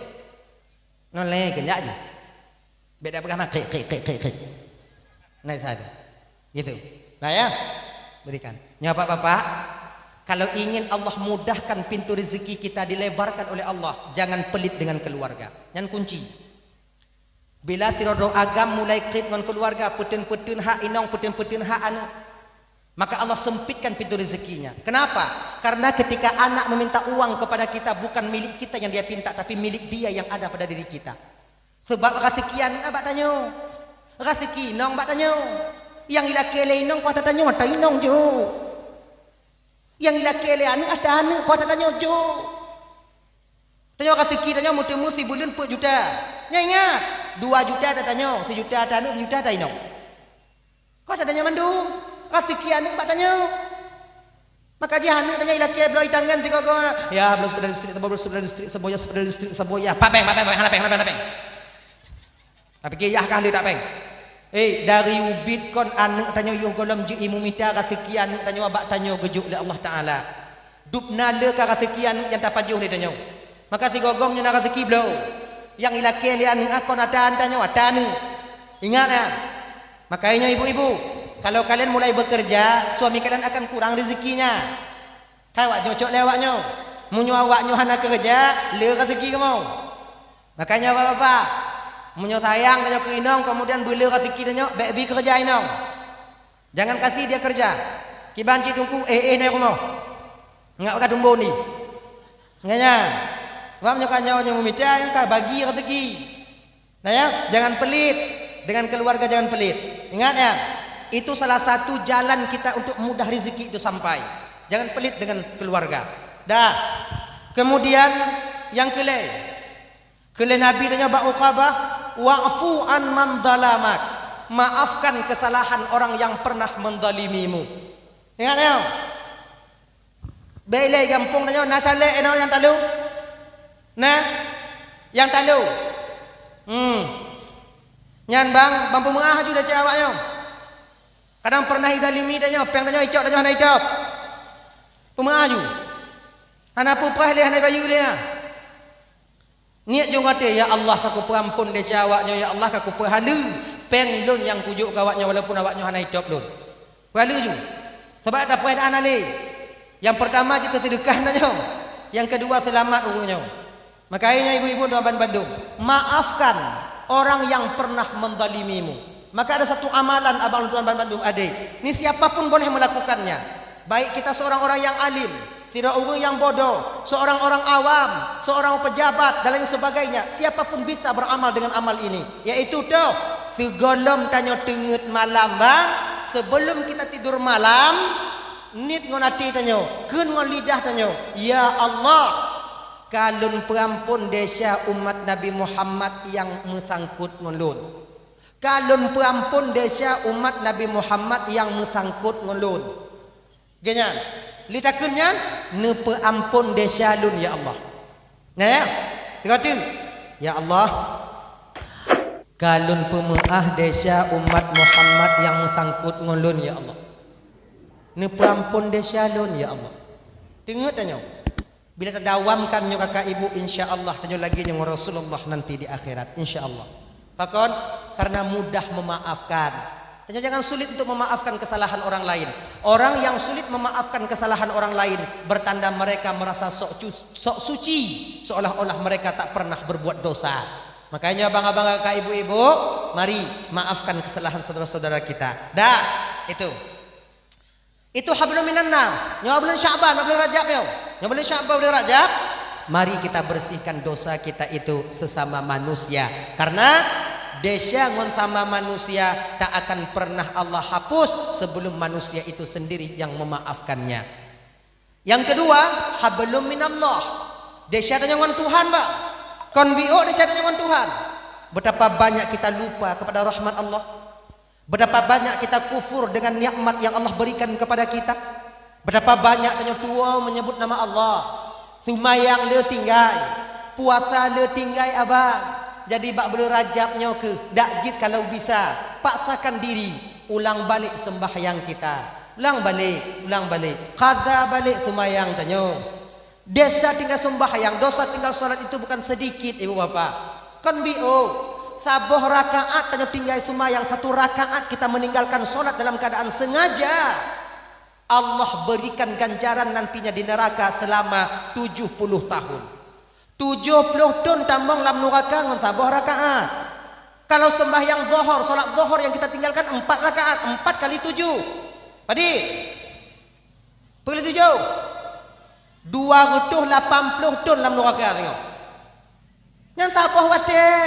Ngon lé keunyak ju. Bék dak peugah na krik, krik, krik, krik, krik. Nah, sa tu. Gitu. Nah, ya. Berikan. Nyoe Bapak-bapak, kalau ingin Allah mudahkan pintu rezeki kita dilebarkan oleh Allah, jangan pelit dengan keluarga. Nyan kunci. Bila sidroe-droe agam mulai krit ngon keluarga, peuteun-peuteun hak inong, peuteun-peuteun hak aneuk, maka Allah sempitkan pintu rezekinya. Kenapa? Karena ketika anak meminta uang kepada kita, bukan milik kita yang dia pinta, tapi milik dia yang ada pada diri kita. Sebab raseuki aneuk bak tanyoe, raseuki inong bak tanyoe. Nyang ilakée lé inong kuasa tanyoe ata inong jok. Nyang ilakée lé aneuk ata aneuk kuasa tanyoe jok. Tanyoe raseuki tanyoe meuteumé sibuleuen peuet juta. Nyan ingat, dua juta ata tanyoe, sijuta ata aneuk, sijuta ata inong. Kuasa tanyoe mandum, raseuki aneuk bak tanyoe. Maka jih aneuk tanyoe ilakée bloe itangan sigoe-goe. Ya, bloe seupeda listrik saboh, bloe seupeda listrik saboh, ya seupeda listrik saboh, ya. Pat péng, pat péng, pat péng, hana péng, hana péng, hana péng. Tapike yah kah lé tak péng. Eh, dari ubit kon aneuk tanyoe yoh gohlom jeuet imumita raseuki aneuk tanyoe bak tanyoe geujok lé Allah Taala. Dubna le ka raseuki aneuk nyang tapajoh lé tanyoe. Maka sigoe-goe meunyoe na raseuki bloe. Nyang ilakée lé aneuk kon ata tanyoe, ata aneuk. Ingat ya. Makanya ibu-ibu, kalau kalian mulai bekerja, suami kalian akan kurang rezekinya. Kan awak nyoe cok lé awak nyoe. Meunyoe awak nyoe hana keureuja, le raseuki kamoe. Makanya bapak-bapak, meunyoe sayang tanyoe keu inong, kemudian beule raseuki tanyoe, bék bi keureuja inong. Jangan kasih dia kerja. Kiban cit teungku, eh, eh, na rumoh. Ngat bak tumbon di. Nyan, nyan. Sebab nyoe ka nyoe, nyoe meumita, nyoe ka bagi raseuki. Nah ya, jangan pelit. Dengan keluarga jangan pelit. Ingat ya, itu salah satu jalan kita untuk mudah rezeki itu sampai. Jangan pelit dengan keluarga. Dah. Kemudian nyang keu lhèe, keu lhèe Nabi tanyoe bak Uqabah, "Wa'fu an man zalamak." Maafkan kesalahan orang yang pernah menzalimimu. Ingat nyoe. Bèk ilèe gampông tanyoe na salèe inoe nyang talu. Nah, nyang talu. Hmm. Nyan bang, bang peumeu'ah aju desya awak nyoe. Kadang pernah izalimi tanyoe, péng tanyoe icok tanyoe hana itôb. Peumeu'ah aju. Hana peue preh lé, hana bayeue lé nyan. Niet jeuet até, "Ya Allah, ka kupeuamphon desya awak nyoe, ya Allah, ka kupeuhaleue péng lôn nyang kujok keu awak nyoe walaupun awak nyoe hana itôb lôn." Peuhaleue ju. Sabab tapreh hana lé. Nyang peurtama jeuet keu seudeukah na nyoe. Nyang keudua seulamat ureueng nyoe. Makajih nyoe ibu-ibu dan bandum, maafkan orang yang pernah menzalimimu. Maka ada satu amalan abang lôn tuan bandum adé. Ni siapa pun boleh melakukannya. Baik kita seorang orang yang alim, sidroe ureueng nyang bodoh, seorang orang awam, seorang pejabat dan lain sebagainya, siapa pun bisa beramal dengan amal ini, yaitu toh, sigohlom tanyoe teungeut malam bang, sebelum kita tidur malam, niet ngon até tanyoe, kheun ngon lidah tanyoe, "Ya Allah, ka lôn peuamphon desya umat Nabi Muhammad nyang meusangkot ngon lôn. Ka lôn peuamphon desya umat Nabi Muhammad nyang meusangkot ngon lôn." Geuh nyan, lé takheun nyan, "Neupeuamphon desya lôn, ya Allah." Nah, ya? Teuka teuh, "Ya Allah, ka lôn peumeu'ah desya umat Muhammad nyang meusangkot ngon lôn, ya Allah. Neupeuamphon desya lôn, ya Allah." Teungeut tanyoe. Bila tadawamkan nyoe kakak ibu, insya Allah tanyoe lagèe nyoe ngon Rasulullah nanti di akhirat, insya Allah. Pakon? Karena mudah memaafkan. Tanyoe jangan sulit untuk memaafkan kesalahan orang lain. Orang yang sulit memaafkan kesalahan orang lain, bertanda mereka merasa sok cu-, sok suci, seolah-olah mereka tak pernah berbuat dosa. Makanya abang-abang, kakak, ibu-ibu, mari maafkan kesalahan saudara-saudara kita. Dah, itu. Itu hablum minan nas. Nyoe bulan Sya'ban, bulan Rajab nyoe. Nyoe bulan Sya'ban, bulan Rajab. Mari kita bersihkan dosa kita itu sesama manusia. Karena desya ngon sama manusia tak akan pernah Allah hapus sebelum manusia itu sendiri yang memaafkannya. Yang kedua, hablum minallah. Desya tanyoe ngon Tuhan, Pak. Kon biôk desya tanyoe ngon Tuhan. Betapa banyak kita lupa kepada rahmat Allah. Betapa banyak kita kufur dengan nikmat yang Allah berikan kepada kita. Betapa banyak tanyoe tuwoe menyebut nama Allah. Seumayang le tinggai, puasa le tinggai abang. Jadi bak buleuen Rajab nyoe keuh, dak jeuet kalau bisa, paksakan diri, ulang balik sembahyang kita. Ulang balik, ulang balik. Qadha balik seumayang tanyoe. Desya tinggai sembahyang, dosa tinggal salat itu bukan sedikit, ibu bapak. Kon biôk, saboh rakaat tanyoe tinggai sembahyang, satu rakaat kita meninggalkan salat dalam keadaan sengaja, Allah berikan ganjaran nantinya di neraka selama tujuh puluh tahun. Tujoh ploh thon tamong lam nuraka ngon saboh rakaat. Kalau sembahyang Zohor, salat Zohor yang kita tinggalkan empat rakaat, empat kali tujuh. Padit? Peue kali tujoh? Dua reutôh lapan ploh thon lam nuraka tengok. Nyan saboh watèe.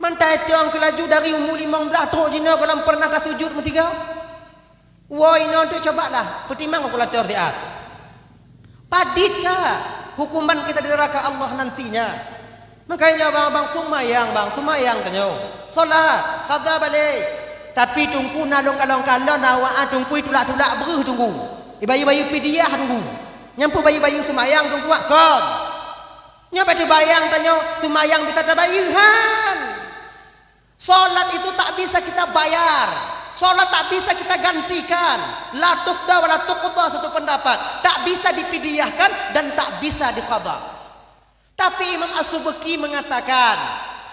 Mantai teuang keu laju dari umu limong blaih trok jinoe gohlom pernah tasujut meusigoe. Woe inoe teuk cobalah, peutimang kalkulator siat. Padit ka hukuman kita di neraka Allah nantinya. Makanya bang, bang seumayang, bang seumayang tanyoe. Salat, qadha balik. Tapi teungku na lôn kalon-kalon awak ah teungku tulak-tulak breuh teungku. Ibayeue-bayeue pidyah teungku. Nyang peue bayeue-bayeue seumayang teungku ah kon. Nyoe bak teubayang tanyoe seumayang bisa tabayeue han. Salat itu tak bisa kita bayar. Salat tak bisa kita gantikan. La tufda wa la tuqda, satu pendapat. Tak bisa dipidyahkan dan tak bisa diqadha. Tapi Imam As-Subki mengatakan,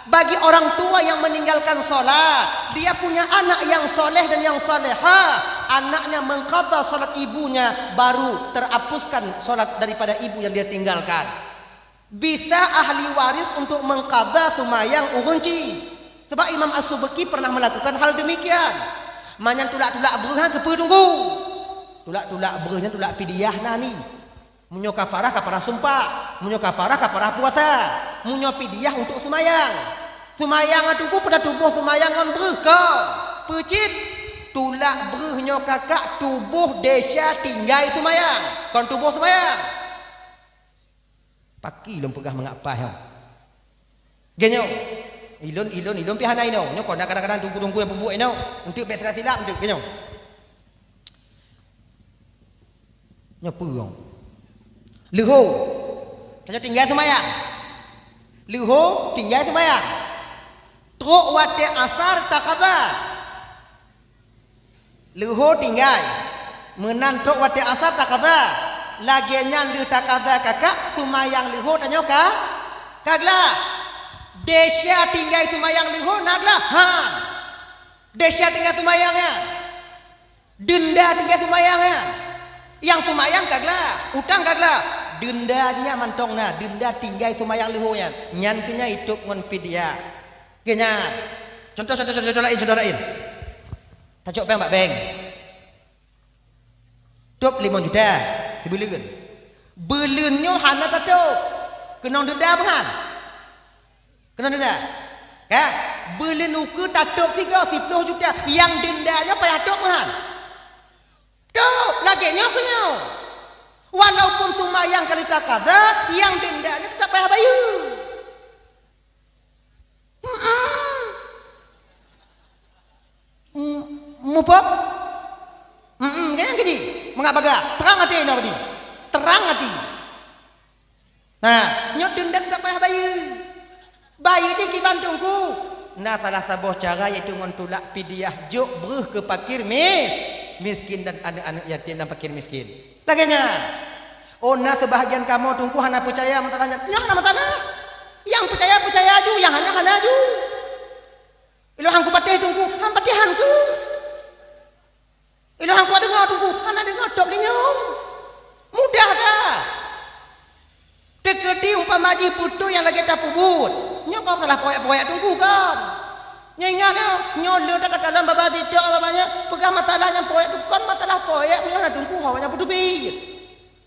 bagi orang tua yang meninggalkan salat, dia punya anak yang soleh dan yang salehah, anaknya mengqadha salat ibunya, baru terhapuskan salat daripada ibu yang dia tinggalkan. Bisa ahli waris untuk mengqadha seumayang ureueng chik. Sebab Imam As-Subki pernah melakukan hal demikian. Manyan tulak-tulak breuh nyan keu peue teungku? Tulak-tulak breuh nyan tulak pidyah na ni. Meunyoe kafarah, kafarah sumpah. Meunyoe kafarah, kafarah puasa. Meunyoe pidyah untuk seumayang. Seumayang nyan teungku peue tatuboh seumayang ngon breuh kon? Peue cit? Tulak breuh nyoe kakak tuboh desya tinggai seumayang. Kon tuboh seumayang. Pakri lôn peugah mangat paih nyoe. Geuh nyoe. Ilôn, ilôn, ilôn pih hana inoe. Nyoe kon na kadang-kadang teungku-teungku nyang peubuet inoe. Eunteuk bèk silap-silap eunteuk geuh nyoe. Nyoe peue nyoe? Leuho. Tanyoe tinggai seumayang. Leuho tinggai seumayang. Trok watèe asar taqadha. Leuho tinggai. Meunan trok watèe asar taqadha. Lagèe nyan lheueh taqadha kakak, seumayang leuho tanyoe ka, ka gleh. Desya tinggai seumayang leuho na gleh? Han. Desya tinggai seumayang nyan. Deunda tinggai seumayang nyan. Nyang seumayang ka gleh, utang ka gleh. Deunda jih nyan mantong na, deunda tinggai seumayang leuho nyan. Nyan keuh nyan itôb ngon fidyah. Geuh nyan. Contoh, contoh, contoh, contoh laén, contoh laén. Tacok péng bak bank. Tôb limong juta, sibeuleuen. Beuleuen nyoe hana tatôb. Keunong deunda meuhan. Keunong deunda. Ka? Beuleuen ukeue tatôb sigoe siploh juta. Nyang deunda nyoe payah tôb meuhan. Tôb, lagèe nyoe keuh nyoe. Walaupun seumayang ka lheueh taqadha, nyang deunda nyoe teutap payah bayeue. Mm-mm. M-, muphom? Mm-mm, kan keuji? Mangat bagah. Trang até nyoe tadi. Trang até. Nah, nyoe deunda teutap payah bayeue. Bayeue jih kiban teungku. Na salah saboh cara yaitu ngon tulak fidyah jôk breuh keu fakir mis-, miskin dan aneuk-aneuk yatim dan fakir miskin. Lagèe nyan. Oh, na seubahagian kamoe teungku hana peucaya masalah nyan. Nyoe hana masalah. Nyang peucaya, peucaya ju, nyang hana, hana ju. Ilôn han kupatéh teungku, han patéh han keuh. Ilôn han kudeungoe teungku, hana deungoe tôb lé nyoe. Mudah that. Teukeudi umpama jih peue nyang lagèe tapeubuet. Nyoe kon salah poyak-poyak teungku kon. Nyoe ingat nyoe, nyoe le that takalon babah TikTok babah nyoe, peugah masalah nyang poyak tu kon masalah poyak, meunyoe na teungku ho nyang peuteubiet.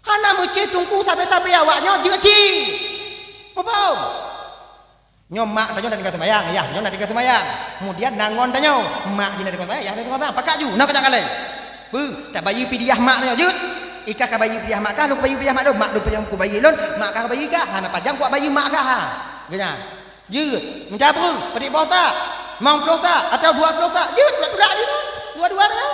Hana meucit teungku sabe-sabe awak nyoe jeuet cit. Muphom? Nyoe mak tanyoe na tinggai seumayang, yah, nyoe na tinggai seumayang. Kemudian na ngon tanyoe, mak jih na tinggai seumayang, yah na tinggai seumayang. Pakat ju, na keucang kalai. Beuh, tabayeue fidyah mak tanyoe jeuet. Ikah kabayeue fidyah mak kah, lôn kubayeue fidyah mak lôn, mak lôn kubayeue lôn, mak kah kabayeue kah, hana pajan kubayeue mak kah, ha. Geuh nyan. Jeuet, meucabreueng, padit boh sak, limong ploh sak, atawa dua ploh sak, jeuet, tulak-tulak jih. Dua-dua nyoe.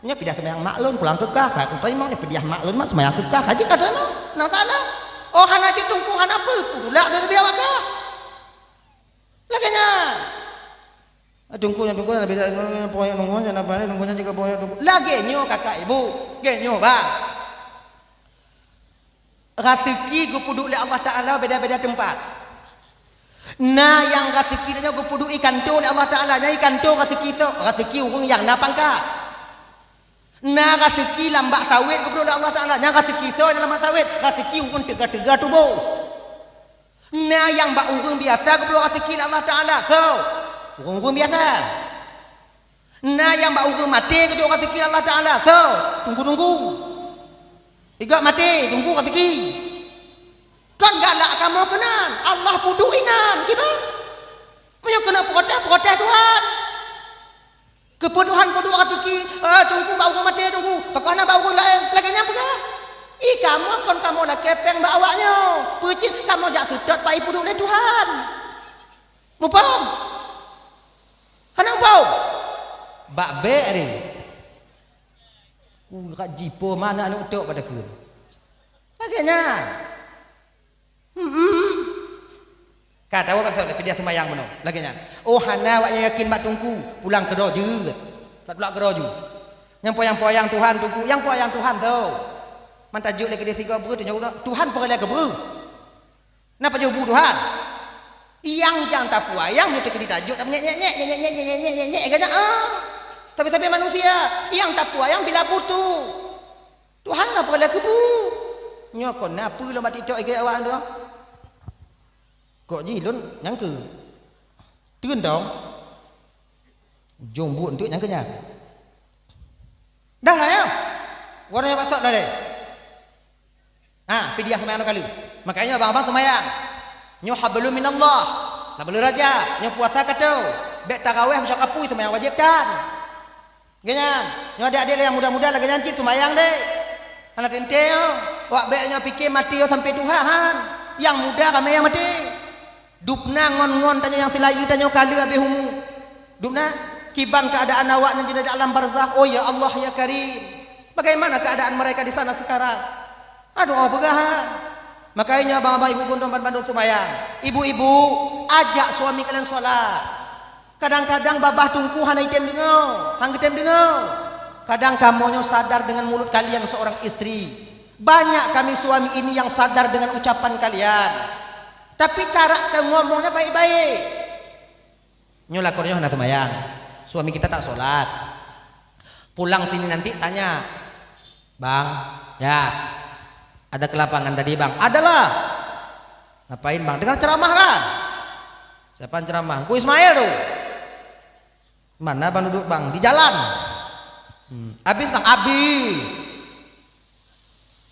Nyoe fidyah seumayang mak lôn pulang keu kah, ka kuteurimong nyoe fidyah mak lôn mak seumayang keu kah, ka jeuet ka teurimong. Na salah. Oh, hana jeuet teungku, hana peue, tulak sabe-sabe awak kah. Lagèe nyan. Ah, teungku nyan, teungku nyan, beda, poyak teungku nyan, apa ni, teungku nyan juga poyak teungku. Lagèe nyoe kakak ibu, lagèe nyoe bah. Raseuki geupeuduek lé Allah Taala beda-beda teumpat. Na nyang raseuki tanyoe geupeuduek ikanto lé Allah Taala, nyan ikanto raseuki soe, raseuki ureueng nyang na pangkat. Na raseuki lam bak sawét geupeuduek lé Allah Taala, nyan raseuki soe dalam bak sawét, raseuki ureueng teuga-teuga tuboh. Na nyang bak ureueng biasa geupeuduek raseuki lé Allah Taala, soe? Ureueng-ureueng biasa. Na nyang bak ureueng maté geujok raseuki Allah Taala, soe? Teungku-teungku. Igob maté, teungku raseuki. Kon galak kamoe keunan, Allah peuduek inan, kiban. Meunyoe keuneuk protes, protes Tuhan. Keupeue Tuhan peuduek raseuki, eh, teungku bak ureueng maté, teungku. Pakon hana bak ureueng laén, lagèe nyan peugah. Ih, kamoe kon kamoe lakèe pèng bak awak nyoe. Peue cit kamoe jak seutôt bak ipeuduek lé Tuhan. Muphom? Hana muphom? Bak bèk deh. Urat jipo mana aneuk tok pada keu. Lagèe nyan. Hmm. Ka tahu maksud fidyah seumayang bunoe. Lagèe nyan. Oh, hana awak nyang yakin bak teungku, pulang keudroe jeuet. Tulak-tulak keudroe ju. Nyang poyang-poyang Tuhan teungku, nyang poyang Tuhan tu. Man tajok lé keudeh sigoe breuh, tanyoe Tuhan peureulèe keu breuh. Na pajoh bu Tuhan? Nyang nyang tapuayang nyoe teukeudi tajok, nyek-nyek-nyek, nyek-nyek-nyek, ganyan, ah. Sabe-sabe manusia, nyang tapuayang bila butuh. Tuhan na peue lé keubu. Nyoe kon na peue lom bak TikTok igek awak tu. Kok ji lôn nyang keu. Teun dong. Jong buet entuk nyang keu nyan. Dah lah ya. Warna yang basok dah deh. Ha, fidyah seumayang dua kali. Makanya abang-abang seumayang. Nyoe hablum minallah. Lam buleuen Rajab, nyoe puasa ka teu. Bèk taraweh meusyok apui seumayang wajéb tan. Lagèe nyan, nyoe adék-adék nyang muda-muda lagèe nyan cit seumayang deh. Hana teuntèe nyoe. Wak bèk nyoe pike maté nyoe sampai tuha han. Nyang muda ramé nyang maté. Dubna ngon-ngon tanyoe nyang silayeue tanyoe ka lheueh habéh umu. Dubna, kiban keuadaan awaknyan di alam barzakh. Oh ya Allah ya Karim. Bagaimana keadaan mereka di sana sekarang? Aduh, oh, peugah. Makanya abang-abang ibu geuntong ban bandum seumayang. Ibu-ibu, ajak suami kalian sholat. Kadang-kadang babah teungku hana item deungoe, han geutem deungoe. Kadang kamoe nyoe sadar dengan mulut kalian seorang istri. Banyak kami suami ini yang sadar dengan ucapan kalian. Tapi cara ngomongnya baik-baik. Nyoe lakoe nyoe hana seumayang. Suami kita tak sholat. Pulang sini nanti tanya, "Bang, ya, ada ke lapangan tadi, Bang?" "Adalah." "Ngapain, Bang?" "Dengar ceramah, kan?" "Siapa yang ceramah?" "Ku Ismail tu." "Mana, Bang, duduk, Bang?" "Di jalan." "Hmm. Habis, Bang?" "Habis."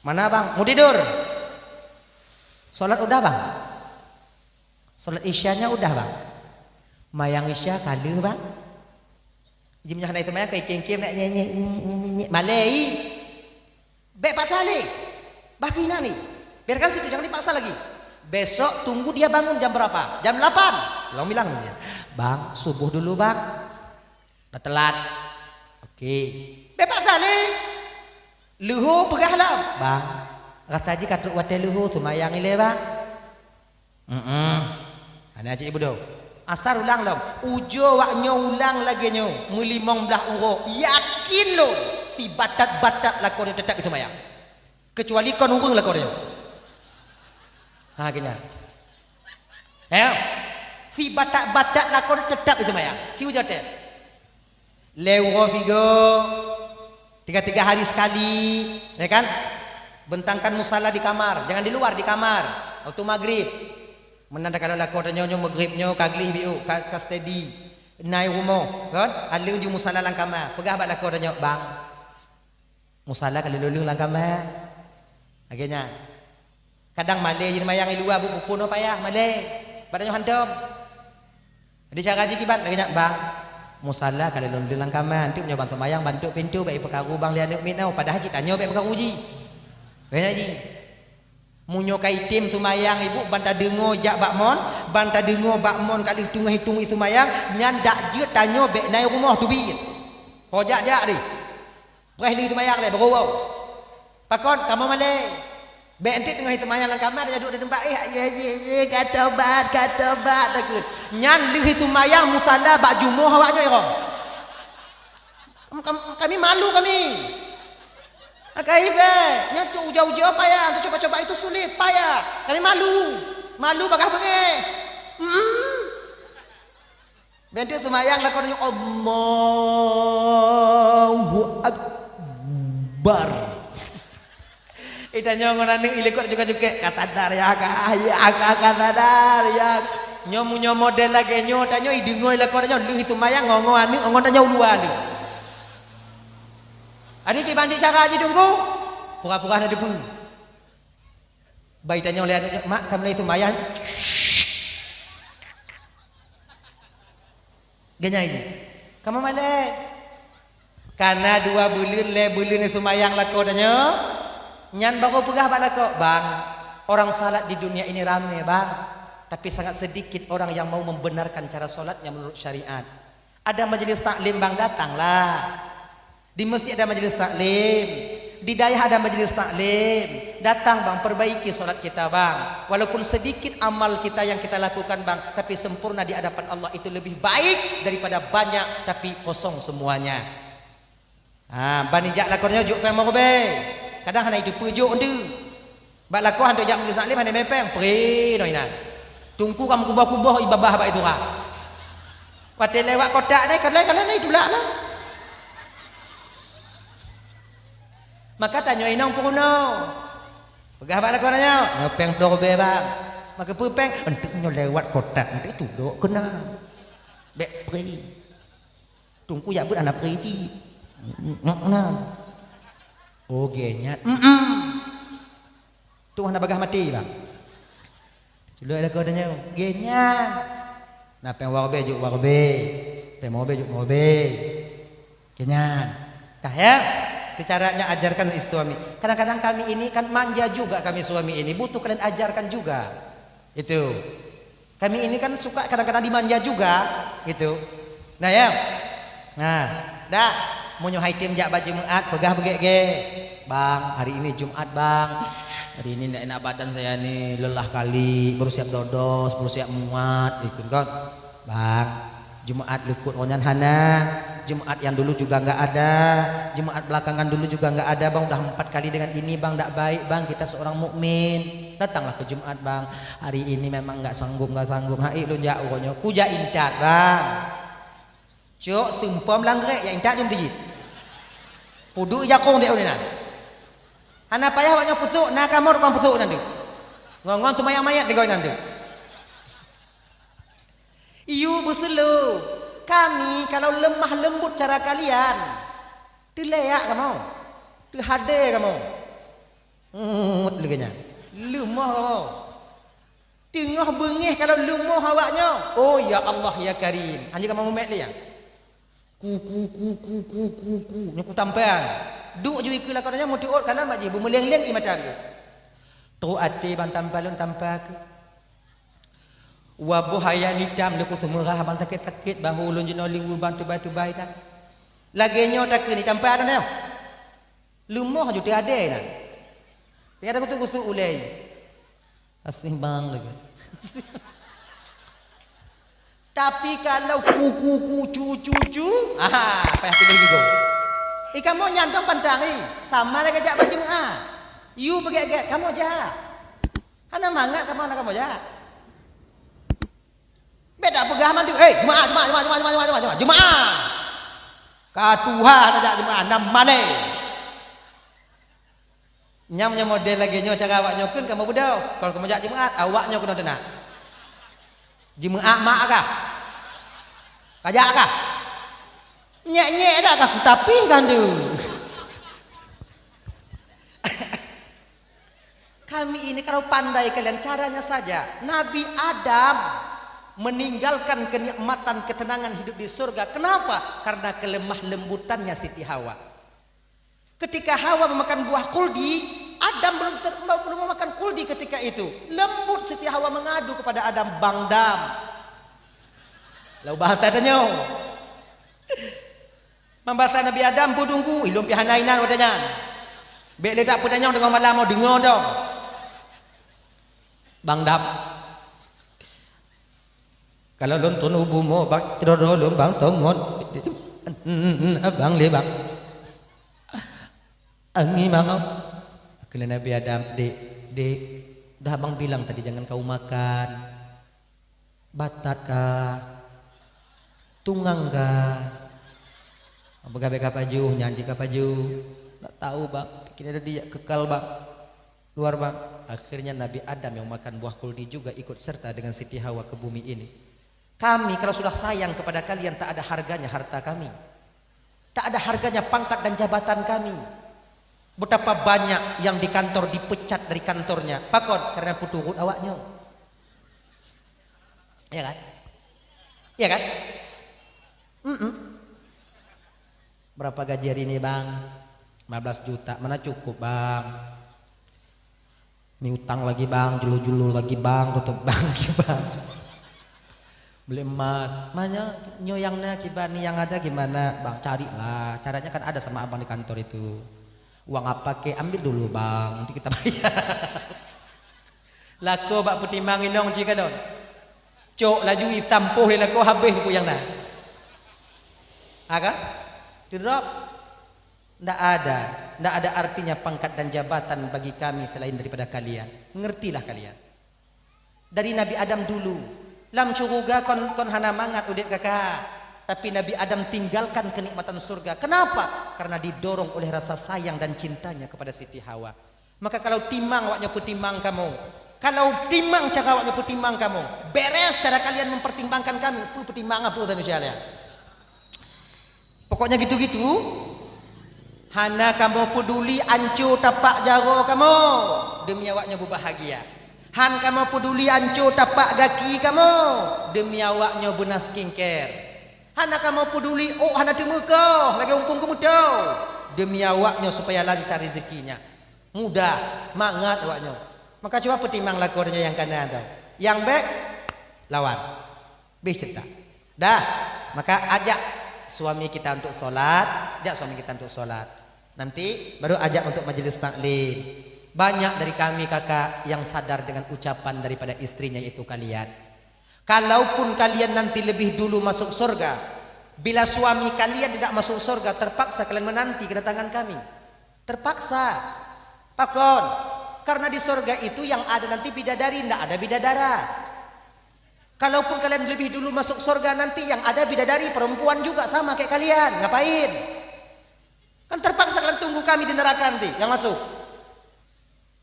"Mana, Bang?" "Mau tidur." "Sholat udah, Bang?" "Sholat isyanya udah, Bang." "Mayang isya ka lheueh, Bang?" Jih meunyoe hana seumayang, ka ikem-kem nak nyek, nyek, nyek, nyek, nyek, malée. Bék paksa lé. Bah keuinan ni. Biarkan situ, jangan dipaksa lagi. Besok tunggu dia bangun jam berapa? Jam delapan. Lom bilang dia, "Bang, subuh dulu, Bang." Dah telat. Oke. Bék paksa lé. Leuho peugah lom, "Bang, rasa jih ka trok watée leuho, seumayang ilée, Bang." "Heeh." Hana cit ibudo. Asar ulang lom. Ujoe wak nyoe ulang lagée nyoe, meulimong blaih uroe. Yakin lôn, sibatat-batat lakoe nyoe teutap iseumayang. Keucuali kon ureuëng lakoe nyoe. Ha, keunya. Ya. Sibatat-batat lakoe nyoe teutap iseumayang. Ci ujoe teuh. Lhée uroe sigoe, tiga-tiga hari sekali, ya kan? Bentangkan musala di kamar, jangan di luar, di kamar. Waktu maghrib. Meunan takalon lakoe tanyoe nyoe maghrib nyoe ka gleh biôk, ka, ka steady. Na i rumoh, kan? Aleueng ju musala lam kamar. Peugah bak lakoe tanyoe, "Bang, musala ka lôn leueng lam kamar." Lagée nyan. Kadang malée jih seumayang i luwa, bu-, bukon payah malée. Bak tanyoe hantom. Jadi cara jih kiban lagée nyan, "Bang, musala ka lôn leueng lam kamar, anteuk meunyoe bang seumayang, bantuk pintoe, bék ipeukaru bang lé aneuëk miet nyoe, padahai cit tanyoe bék peukaru jih." Lagée nyan jih. Meunyoe ka item seumayang ibu, ban tadeungoe jak bak mon, ban tadeungoe bak mon ka lheueh teungoh-teungoh seumayang, nyan dak jeuet tanyoe bék na i rumoh teubiet. Ho jak-jak deh. Preh lheueh seumayang lé, baroe woe. Pakon? Kamoe malée. Bék enteuk teungoh seumayang lam kamar, ya duek di teumpat, "Eh, ye, ye, ye, ka tobat, ka tobat," takheun. Nyan lheueh seumayang musala bak jumoh awak nyoe irong. Kam-, kam-, kami malu kami. Akai bék, nyan tu ujoe-ujoe payah, untuk coba-coba itu sulit, payah. Kami malu. Malu bagah beungéh. Mm-mm. Bék enteuk seumayang lakoe tanyoe, "Allahu Akbar." Itanyoe ngon aneuëk ilikot juga-juga, "Ka sadar ya, ka, ya, ka, ka sadar ya." Nyoe meunyoe model lagée nyoe, tanyoe ideungoe lakoe tanyoe lheueh seumayang ngon-ngon aneuëk, ngon tanyoe dua aneuëk. Adik kiban cit cara jih teungku, pura-pura hana deungoe. Bai tanyoe lé aneuëk, "Mak, ka mulai seumayang." Ganyai jih. Kamoe malée. Kana dua buleuen, lhée buleuen seumayang lakoe tanyoe, nyan baru peugah bak lakoe, "Bang, orang salat di dunia ini ramé, Bang. Tapi sangat sedikit orang yang mau membenarkan cara salatnya menurut syariat. Ada majelis taklim, Bang, datanglah." Di masjid ada majelis taklim, di dayah ada majelis taklim. Datang bang, perbaiki solat kita bang. Walaupun sedikit amal kita yang kita lakukan bang, tapi sempurna di hadapan Allah itu lebih baik daripada banyak tapi kosong semuanya. Ha, ban ijak lakoe nyoe jok péng meurubée. Kadang hana iteupeue jok enteuk. Bak lakoe han teujak meugeusaklim hana mé péng, pre nyoe inan. Teungku ka meukuboh-kuboh ié babah bak itu ha. Watée lewat kotak nyoe, kalai-kalai nyoe itulak lah. Maka tanyoe inong peurunoe. Peugah bak lakoe nyoe, "Nyoe péng ploh rubée bang." "Maka peue péng?" "Enteuk nyoe lewat kotak, enteuk itudok keunan. Bék pre." Teungku jak beuet hana pre cit. Ngak na. Oh, gét nyan. Mm-mm. Tu hana bagah maté bang. Culok lakoe tanyoe. Gét nyan. Na péng warubée jok warubée. Péng warubée jok warubée. Gét nyan. Tah ya. Caranya ajarkan istri suami. Kadang-kadang kami ini kan manja juga, kami suami ini butuh kalian ajarkan juga. Itu. Kami ini kan suka kadang-kadang dimanja juga, gitu. Nah, ya. Nah, dah. Meunyoe hai tem jak bak Jumat, peugah beugét-gét. "Bang, hari ini Jumat, Bang. Hari ini ndak enak badan saya ni, lelah kali, baru siap dodos, baru siap muat," gitu kan. "Bang, Jumat likot ngon nyan hana. Jumat yang dulu juga enggak ada. Jumat belakangan dulu juga enggak ada, Bang. Udah empat kali dengan ini, Bang. Ndak baik, Bang. Kita seorang mukmin. Datanglah ke Jumat, Bang. Hari ini memang enggak sanggup, enggak sanggup. Hai lôn jak uroe nyoe. Kujak intat, Bang." Cok seumpom langgrek jak intat jom tijit. Puduk jakong dek uneuna. Hana payah awak nyoe pusok, na kamoe tukang pusok nanti. Ngon-ngon seumayang mayat tiga nanti. Iyu beuseulo. Kami kalau lemah lembut cara kalian, teuleyak kamoe, teuhade kamoe. Ngut lagée nyan. Leumoh kamoe. Teungoh beungéh kalau leumoh awak nyoe. Oh ya Allah ya Karim. Anjing kamoe mumet lé ya. Ku ku ku ku ku ku ku. Nyoe ku tampa. Duek ju ikeue lakoe nyoe meutuot kana mak jih beumeuleng-leng i mata bieu. Trok até bang tampa lôn tampa keu. Waboh hayan itam leuku seumeurah bang sakét-sakét bahu lôn jinoe liweue bang tubai-tubai tan. Lagée nyoe takeu ni tampa dah nyoe. Leumoh ju teuadée na. Teuadée gusuk-gusuk ulée. Aséh bang lagée. Tapi kalau ku ku ku cu cu cu, aha, payah piléh juga. Ih kamoe nyan dong pantang ih. Sama lagée jak bak Jumat. Yu beugét-gét kamoe jak. Hana mangat kamoe na kamoe jak. Beda peugah mandum, "Eh, Jumat, Jumat, Jumat, Jumat." Ka tuha tajak Jumat, nam malée. Nyam nyoe model lagée nyoe cara awak nyoe kheun kamoe beudôh. Kon kamoe jak Jumat, awak nyoe keunoe teunak. Jumat mak kah? Kajak kah? Nyek-nyek dak kah? Tapi kan tu. Kami ini kalau pandai kalian caranya saja. Nabi Adam meninggalkan kenikmatan ketenangan hidup di surga. Kenapa? Karena kelemah lembutannya Siti Hawa. Ketika Hawa memakan buah kuldi, Adam belum ter, belum memakan kuldi ketika itu. Lembut Siti Hawa mengadu kepada Adam, "Bang Dam." Lalu bahasa tanya. Membahasa Nabi Adam pun tunggu, ilum pihak inan watée nyan. Bek ledak peutanyong dengan malam mau dengar dong. Bang Dam. Kalau lôn tunu bumoe bak keudroe-droe lôn bang songon, abang lé bang. Angi mangau. Keuneuk Nabi Adam, "Dek, dek, dah abang bilang tadi jangan kau makan. Batat kah? Tungang kah?" Peugah bek ka pajoh, nyan jih ka pajoh. Nak tahu bang, pikiran tadi jak kekal bang. Luar bang. Akhirnya Nabi Adam yang makan buah kuldi juga ikut serta dengan Siti Hawa ke bumi ini. Kami kalau sudah sayang kepada kalian tak ada harganya harta kami. Tak ada harganya pangkat dan jabatan kami. Betapa banyak yang di kantor dipecat dari kantornya. Pakon? Karena peuturot awak nyoe. Ya kan? Ya kan? Mm-mm. Berapa gaji hari ini, Bang? Lima belas juta. Mana cukup, Bang? Ni utang lagi, Bang, julu-julu lagi, Bang, tutup bank lagi, Bang. Beli emas. Manya nyoe nyang na kiban ni yang ada gimana, Bang? Carilah. Caranya kan ada sama abang di kantor itu. Uang apa kek, ambil dulu, Bang, nanti kita bayar. Lakoe bak peutimang inong cit kalon. Cok laju itam poh lé lakoe habéh peue nyang na. Ha kan? Teudrop. Ndak ada, ndak ada artinya pangkat dan jabatan bagi kami selain daripada kalian. Ngertilah kalian. Dari Nabi Adam dulu, lam syuruga kon, kon hana mangat udép gata. Tapi Nabi Adam tinggalkan kenikmatan surga. Kenapa? Karena didorong oleh rasa sayang dan cintanya kepada Siti Hawa. Maka kalau timang awak nyoe peutimang kamoe, kalau timang cara awak nyoe peutimang kamoe, beres cara kalian mempertimbangkan kami, peue peutimang apa manusia laén. Pokoknya gitu-gitu, hana kamoe peduli anco tapak jaroe kamoe demi awak nyoe beubahagia. Han kamoe peduli anco tapak gaki kamoe demi awak nyoe beuna skincare. Hana kamoe peduli ôk hana teumeukoh lagée umpung keumeuto. demi awaknyoe supaya lancar rezekinya. Mudah, mangat awaknyoe. Maka cuba peutimang lakoe tanyoe nyang kana tu. Nyang bék lawan. Bih cerita. Dah, maka ajak suami kita untuk sholat, ajak suami kita untuk sholat. Nanti baru ajak untuk majelis taklim. Banyak dari kami kakak yang sadar dengan ucapan daripada istrinya, yaitu kalian. Kalaupun kalian nanti lebih dulu masuk surga, bila suami kalian tidak masuk surga, terpaksa kalian menanti kedatangan kami. Terpaksa. Pakon? Karena di surga itu yang ada nanti bidadari, ndak ada bidadara. Kalaupun kalian lebih dulu masuk surga, nanti yang ada bidadari perempuan juga sama kayak kalian. Ngapain? Kan terpaksa kalian tunggu kami di neraka nanti yang masuk.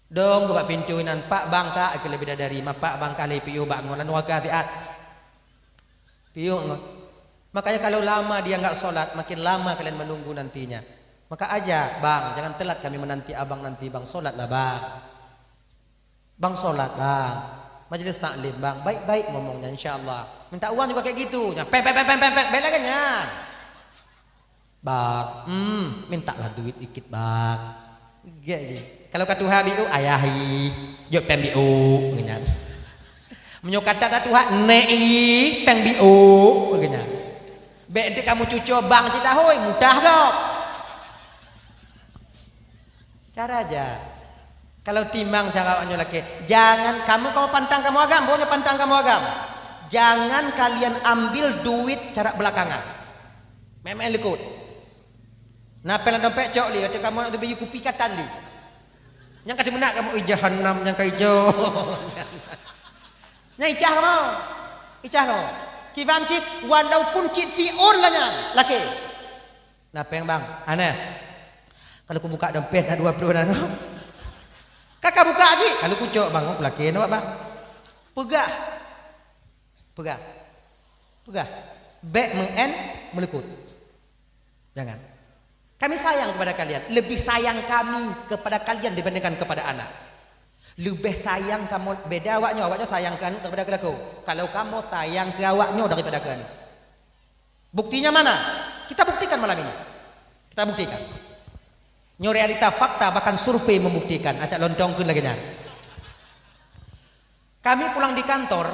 Dong bak pintu inan, "Pak, bang ka," kheun lé bidadari, "Ma, Pak, bang ka lé piôh bak ngon, anu ka siat." Piôh ngon. Makanya kalau lama dia nggak sholat, makin lama kalian menunggu nantinya. Maka ajak, "Bang, jangan telat kami menanti abang nanti, Bang. Sholatlah, Bang." "Bang, sholat, Bang. Majelis taklim, Bang. Baik-baik ngomongnya, insya Allah." Minta uang juga kayak gitu. Nya, peng, peng, peng, peng, peng, peng, bela kan nyan. "Bang, hmm, mintalah duit dikit, Bang." Gek je. Kalau ka tuha biu, "Ayah hi, jok peng biu," nyan. Meunyoe ka that tuha, "Nek i, peng biu," nyan. Bek dek kamu cuco bang cit tahôi, mudah gob. Cara aja. Kalau timang cara awaknyoe lakée, jangan kamu, kamu pantang kamu agam, pokoknya pantang kamu agam. Jangan kalian ambil duit cara belakangan. Memang likot. Na pela dompet cok li, atau kamu nak beli kupi katan li. Nyang ka meunak kamu, "Ih, jahannam nyang ka ijo." Nyang icah kamu. Icah kamu. Kiban cit, walaupun cit fi'un lah nyan, lakée. "Na peng, Bang?" "Ana." "Kalau kubuka dompet na dua ploh na." "Ka, ka buka ji." "Kalau kucok, Bang, oh, lakée na, Bang." Peugah. Peugah. Peugah. Bek meu'en meulikot. Jangan. Kami sayang kepada kalian. Lebih sayang kami kepada kalian dibandingkan kepada anak. Lebih sayang kamu, beda awaknyoe, awaknyoe sayang ke aneuk daripada ke lakoe. Kalau kamu sayang ke awaknyoe daripada ke aneuk. Buktinya mana? Kita buktikan malam ini. Kita buktikan. Nyoe realita fakta, bahkan survei membuktikan. Acak lontong keun lagée nyan. Kami pulang di kantor,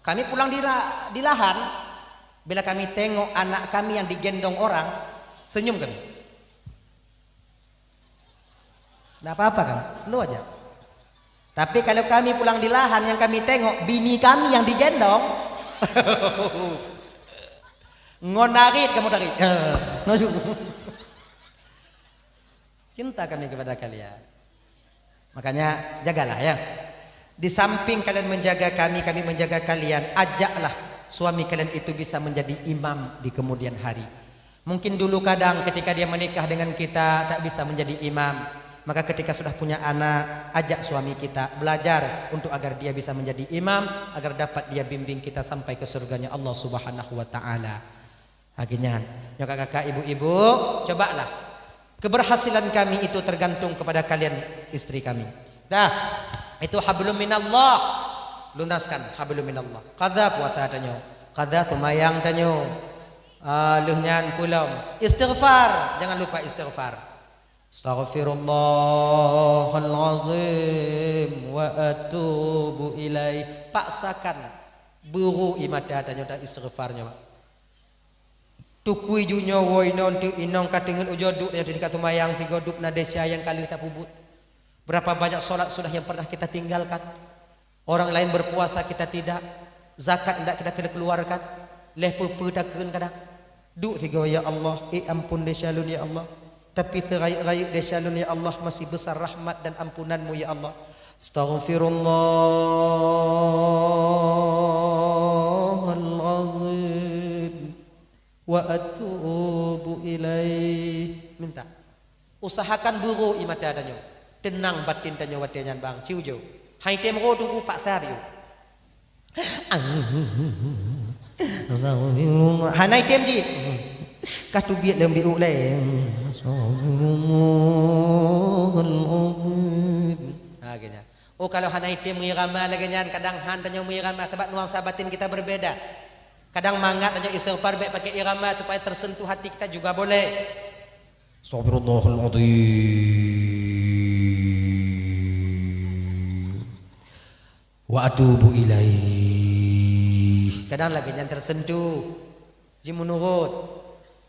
kami pulang di la-, di lahan, bila kami tengok anak kami yang digendong orang, senyum kami. Ndak apa-apa kan? Slow aja. Tapi kalau kami pulang di lahan yang kami tengok bini kami yang digendong, ngon darit kamu darit. Cinta kami kepada kalian. Makanya jagalah ya. Di samping kalian menjaga kami, kami menjaga kalian, ajaklah suami kalian itu bisa menjadi imam di kemudian hari. Mungkin dulu kadang ketika dia menikah dengan kita tak bisa menjadi imam, maka ketika sudah punya anak, ajak suami kita belajar untuk agar dia bisa menjadi imam, agar dapat dia bimbing kita sampai ke surganya Allah Subhanahu wa taala. Lagée nyan, nyoe kakak-kakak, ibu-ibu, cobalah keberhasilan kami itu tergantung kepada kalian, istri kami. Dah, itu hablum minallah. Lunaskan hablum minallah. Qadha puasa tanyoe, qadha seumayang tanyoe. Ah, lheueh nyan peulom istighfar, jangan lupa istighfar. Astaghfirullahal azim wa atubu ilaih. Paksakan buru ie mata tanyoe dan istighfar nyoe. Tukui ju nyoe woe inoe teuk inong ka teungeut ujoe duek nyoe teuka tumayang sigoe duek na desya nyang ka lheueh tapeubuet. Berapa banyak sholat sudah yang pernah kita tinggalkan? Orang lain berpuasa kita tidak, zakat ndak kita kena keluarkan. Leh peue-peue takheun kadang. Duek sigoe, "Ya Allah, eh ampun desya lôn ya Allah." Tapi seurayeuk-rayeuk desya lôn ya Allah masih besar rahmat dan ampunan-Mu ya Allah. Astaghfirullahal azim. Wa atubu ilaih. Minta. Usahakan buru ie mata tanyoe. Tenang batin tanyoe watée nyan bang. Ciu jo. Hai tem ro tunggu paksa biu. Hana item jih. Ka teubiet lom biu lé. Astagfirullahalazim. Ha geuh nyan. Oh, kalau hana item mengirama lagée nyan, kadang han tanyoe mengirama sebab nuansa batin kita berbeda. Kadang mangat tanyoe istighfar bék pakai irama supaya tersentuh hati kita juga boleh. Astagfirullahaladzim. Wa atubu ilaih. Kadang lagèe nyan tersentuh. Ji meunurot.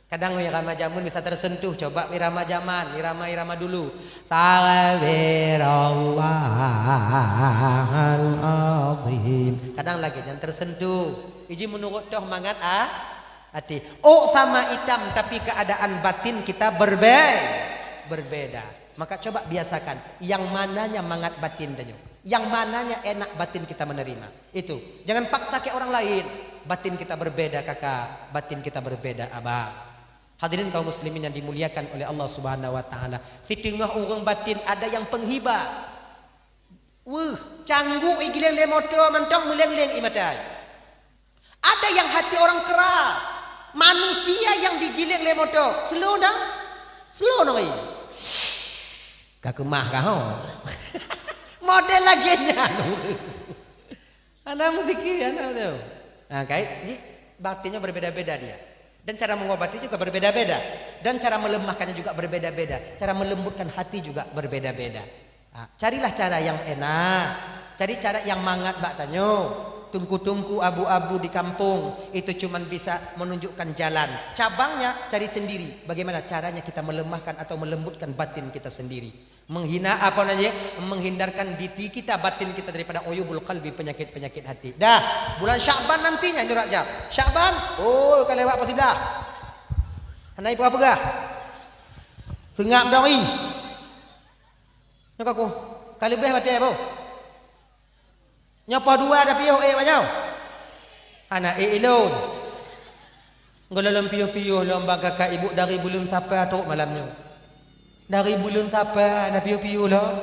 Kadang irama jameun bisa tersentuh. Coba irama jaman, irama-irama dulu. Astagfirullahaladzim. Kadang lagèe nyan tersentuh. Iji meunurot toh mangat, ah, até. Ôk sama itam, tapi keadaan batin kita berbe-, berbeda. Maka coba biasakan, yang mananya mangat batin tanyoe, yang mananya enak batin kita menerima. Itu. Jangan paksa ke orang lain. Batin kita berbeda, kakak. Batin kita berbeda, abang. Hadirin kaum muslimin yang dimuliakan oleh Allah Subhanahu wa taala. Siteungoh ureueng batin ada yang penghiba. Weueh, cangguek igiléng lé moto mantong meuleng-leng ié mata. Ada yang hati orang keras. Manusia yang digiléng lé moto, slow dah. Slow nong ié. Ka keumah ka ho. Model lagèe nyan. Hana meuzikir, hana tu. Ha, kai, ji, batinnya berbeda-beda dia. Dan cara mengobati juga berbeda-beda. Dan cara melemahkannya juga berbeda-beda. Cara melembutkan hati juga berbeda-beda. Ha, carilah cara yang enak. Cari cara yang mangat bak tanyoe. Teungku-teungku, abu-abu di kampung, itu cuman bisa menunjukkan jalan. Cabangnya cari sendiri. Bagaimana caranya kita melemahkan atau melembutkan batin kita sendiri. Menghina, apa namanya, menghindarkan diri kita, batin kita daripada uyubul qalbi, penyakit-penyakit hati. Dah, bulan Sya'ban nantinya, ini Rajab. Sya'ban, oh, ka lewat peuet siblah. Hana ipeugah-peugah. Seungab dong i. Nyoe ka ku, ka leubeh batée boh. Nyoe poh dua tapiôh ék bak nyoe. Hana ék ilôn. Gohlom piôh-piôh lom bak kakak ibu dari buleuen Sapa trok malam nyoe. Dari buleuen Sapa na piôh-piôh lom.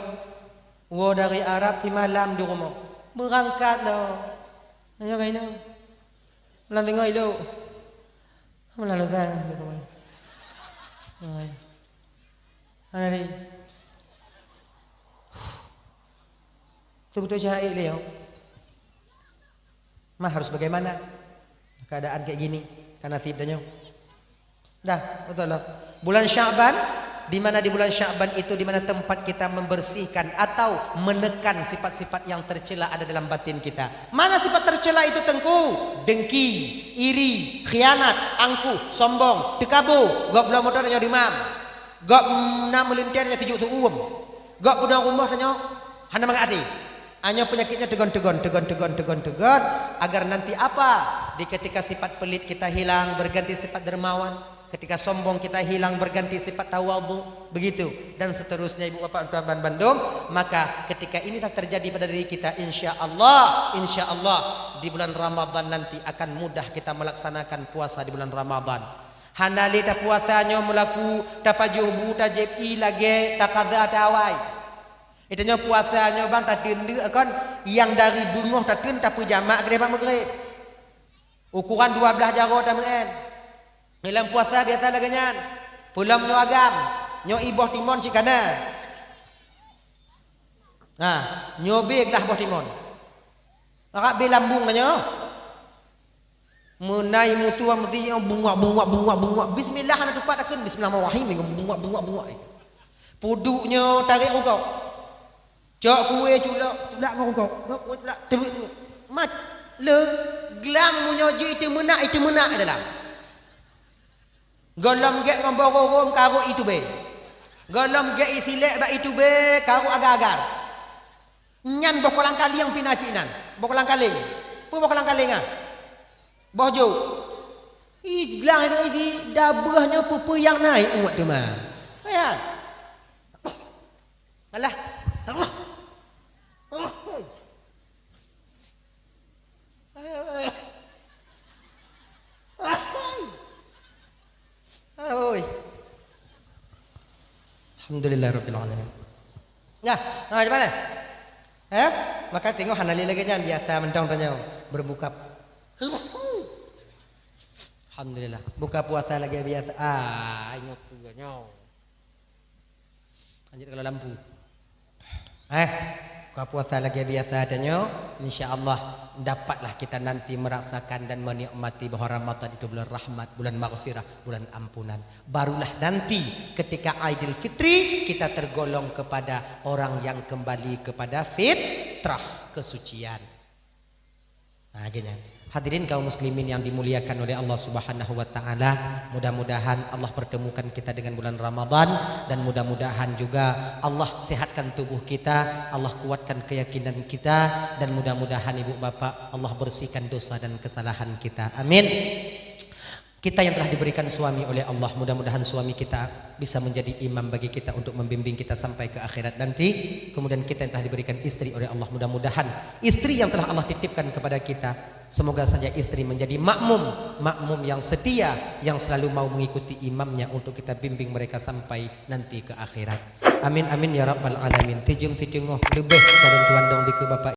Woe dari Arab simalam di rumoh. Beurangkat lom. Ayo kainoe. Meunan teungoh ilôk. Meunan lôn sang. Hai. Hana lé. Beutôi-beutôi jahé lé nyoe. Mah harus bagaimana? Keadaan kayak gini, ka nasib tanyoe. Dah, betul loh. Bulan Sya'ban, di mana di bulan Sya'ban itu, di mana tempat kita membersihkan atau menekan sifat-sifat yang tercela ada dalam batin kita. Mana sifat tercela itu, Teungku? Dengki, iri, khianat, angkuh, sombong, teukabô, gob bloe moto tanyoe dimam. Gob na meulintèe tanyoe teujuk teuuem. Gob peunoh rumoh tanyoe hana mangat até. Anyoe peunyakit nyoe teugon, teugon, teugon, teugon, teugon, teugon, agar nanti apa? Di ketika sifat pelit kita hilang, berganti sifat dermawan. Ketika sombong kita hilang, berganti sifat tawadhu. Begitu. Dan seterusnya, ibu bapak tuan-tuan bandum. Maka ketika ini sudah terjadi pada diri kita, insya Allah, insya Allah, di bulan Ramadan nanti akan mudah kita melaksanakan puasa di bulan Ramadan. Hana lé tapuasa nyoe meulaku tapajoh bu tajép ié lagée takaza tawai. Itanyoe puasa nyoe bang tateun deuk kon nyang dari beungoh tateun tapeujamak keudeh bak meugreb. Ukoran dua blaih jaroe tameu'en. Lam puasa biasa lagée nyan. Peulom nyoe agam, nyoe iboh timon cit kana. Nah, nyoe bé glah boh timon. Arak bé lambung tanyoe. Meunai mutua meuti nyoe bungak, bungak, bungak, bungak. Bismillah hana tupat takheun, bismillahirrahmanirrahim. Bungak, bungak, bungak. Puduk nyoe tarek rukok. Cok kué culok, culak ngon rukok. Cok kué culak, teubiet, teubiet. Mat, le, glang meunyoe jeuet itu meunak, itu meunak dalam. Gohlom gét ngon boh rôm karok itubé. Gohlom gét isilek bak itubé karok agar-agar. Nyan boh kolang kalieng pih na cit inan. Boh kolang kalieng. Peue boh kolang kalieng, ah? Boh jôk. Ih, glang itu di dabeuh nyoe peue-peue nyang naik uet teuma. Ya. Alah. Allah. Allah. Oi. Alhamdulillah rabbil alamin. Nah, nah, macam mana? Eh? Maka tengok hana lé lagée nyan, biasa mantong tanyoe berbuka. Alhamdulillah. Buka puasa lagée biasa. Ah, ingat tu nyoe. Lanjut kalau lampu. Eh, buka puasa lagée biasa tanyoe, insya Allah. Dapatlah kita nanti merasakan dan menikmati bahwa Ramadan itu bulan rahmat, bulan maghfirah, bulan ampunan. Barulah nanti ketika Aidil Fitri kita tergolong kepada orang yang kembali kepada fitrah, kesucian. Nah, gini. Hadirin kaum muslimin yang dimuliakan oleh Allah Subhanahu wa taala, mudah-mudahan Allah pertemukan kita dengan bulan Ramadan dan mudah-mudahan juga Allah sehatkan tubuh kita, Allah kuatkan keyakinan kita dan mudah-mudahan ibu bapak Allah bersihkan dosa dan kesalahan kita. Amin. Kita yang telah diberikan suami oleh Allah, mudah-mudahan suami kita bisa menjadi imam bagi kita untuk membimbing kita sampai ke akhirat nanti. Kemudian kita yang telah diberikan istri oleh Allah, mudah-mudahan istri yang telah Allah titipkan kepada kita, semoga saja istri menjadi makmum, makmum yang setia, yang selalu mau mengikuti imamnya untuk kita bimbing mereka sampai nanti ke akhirat. Amin, amin, ya rabbal alamin. Tijum tijungoh leubeh dari tuan dong di ke Bapak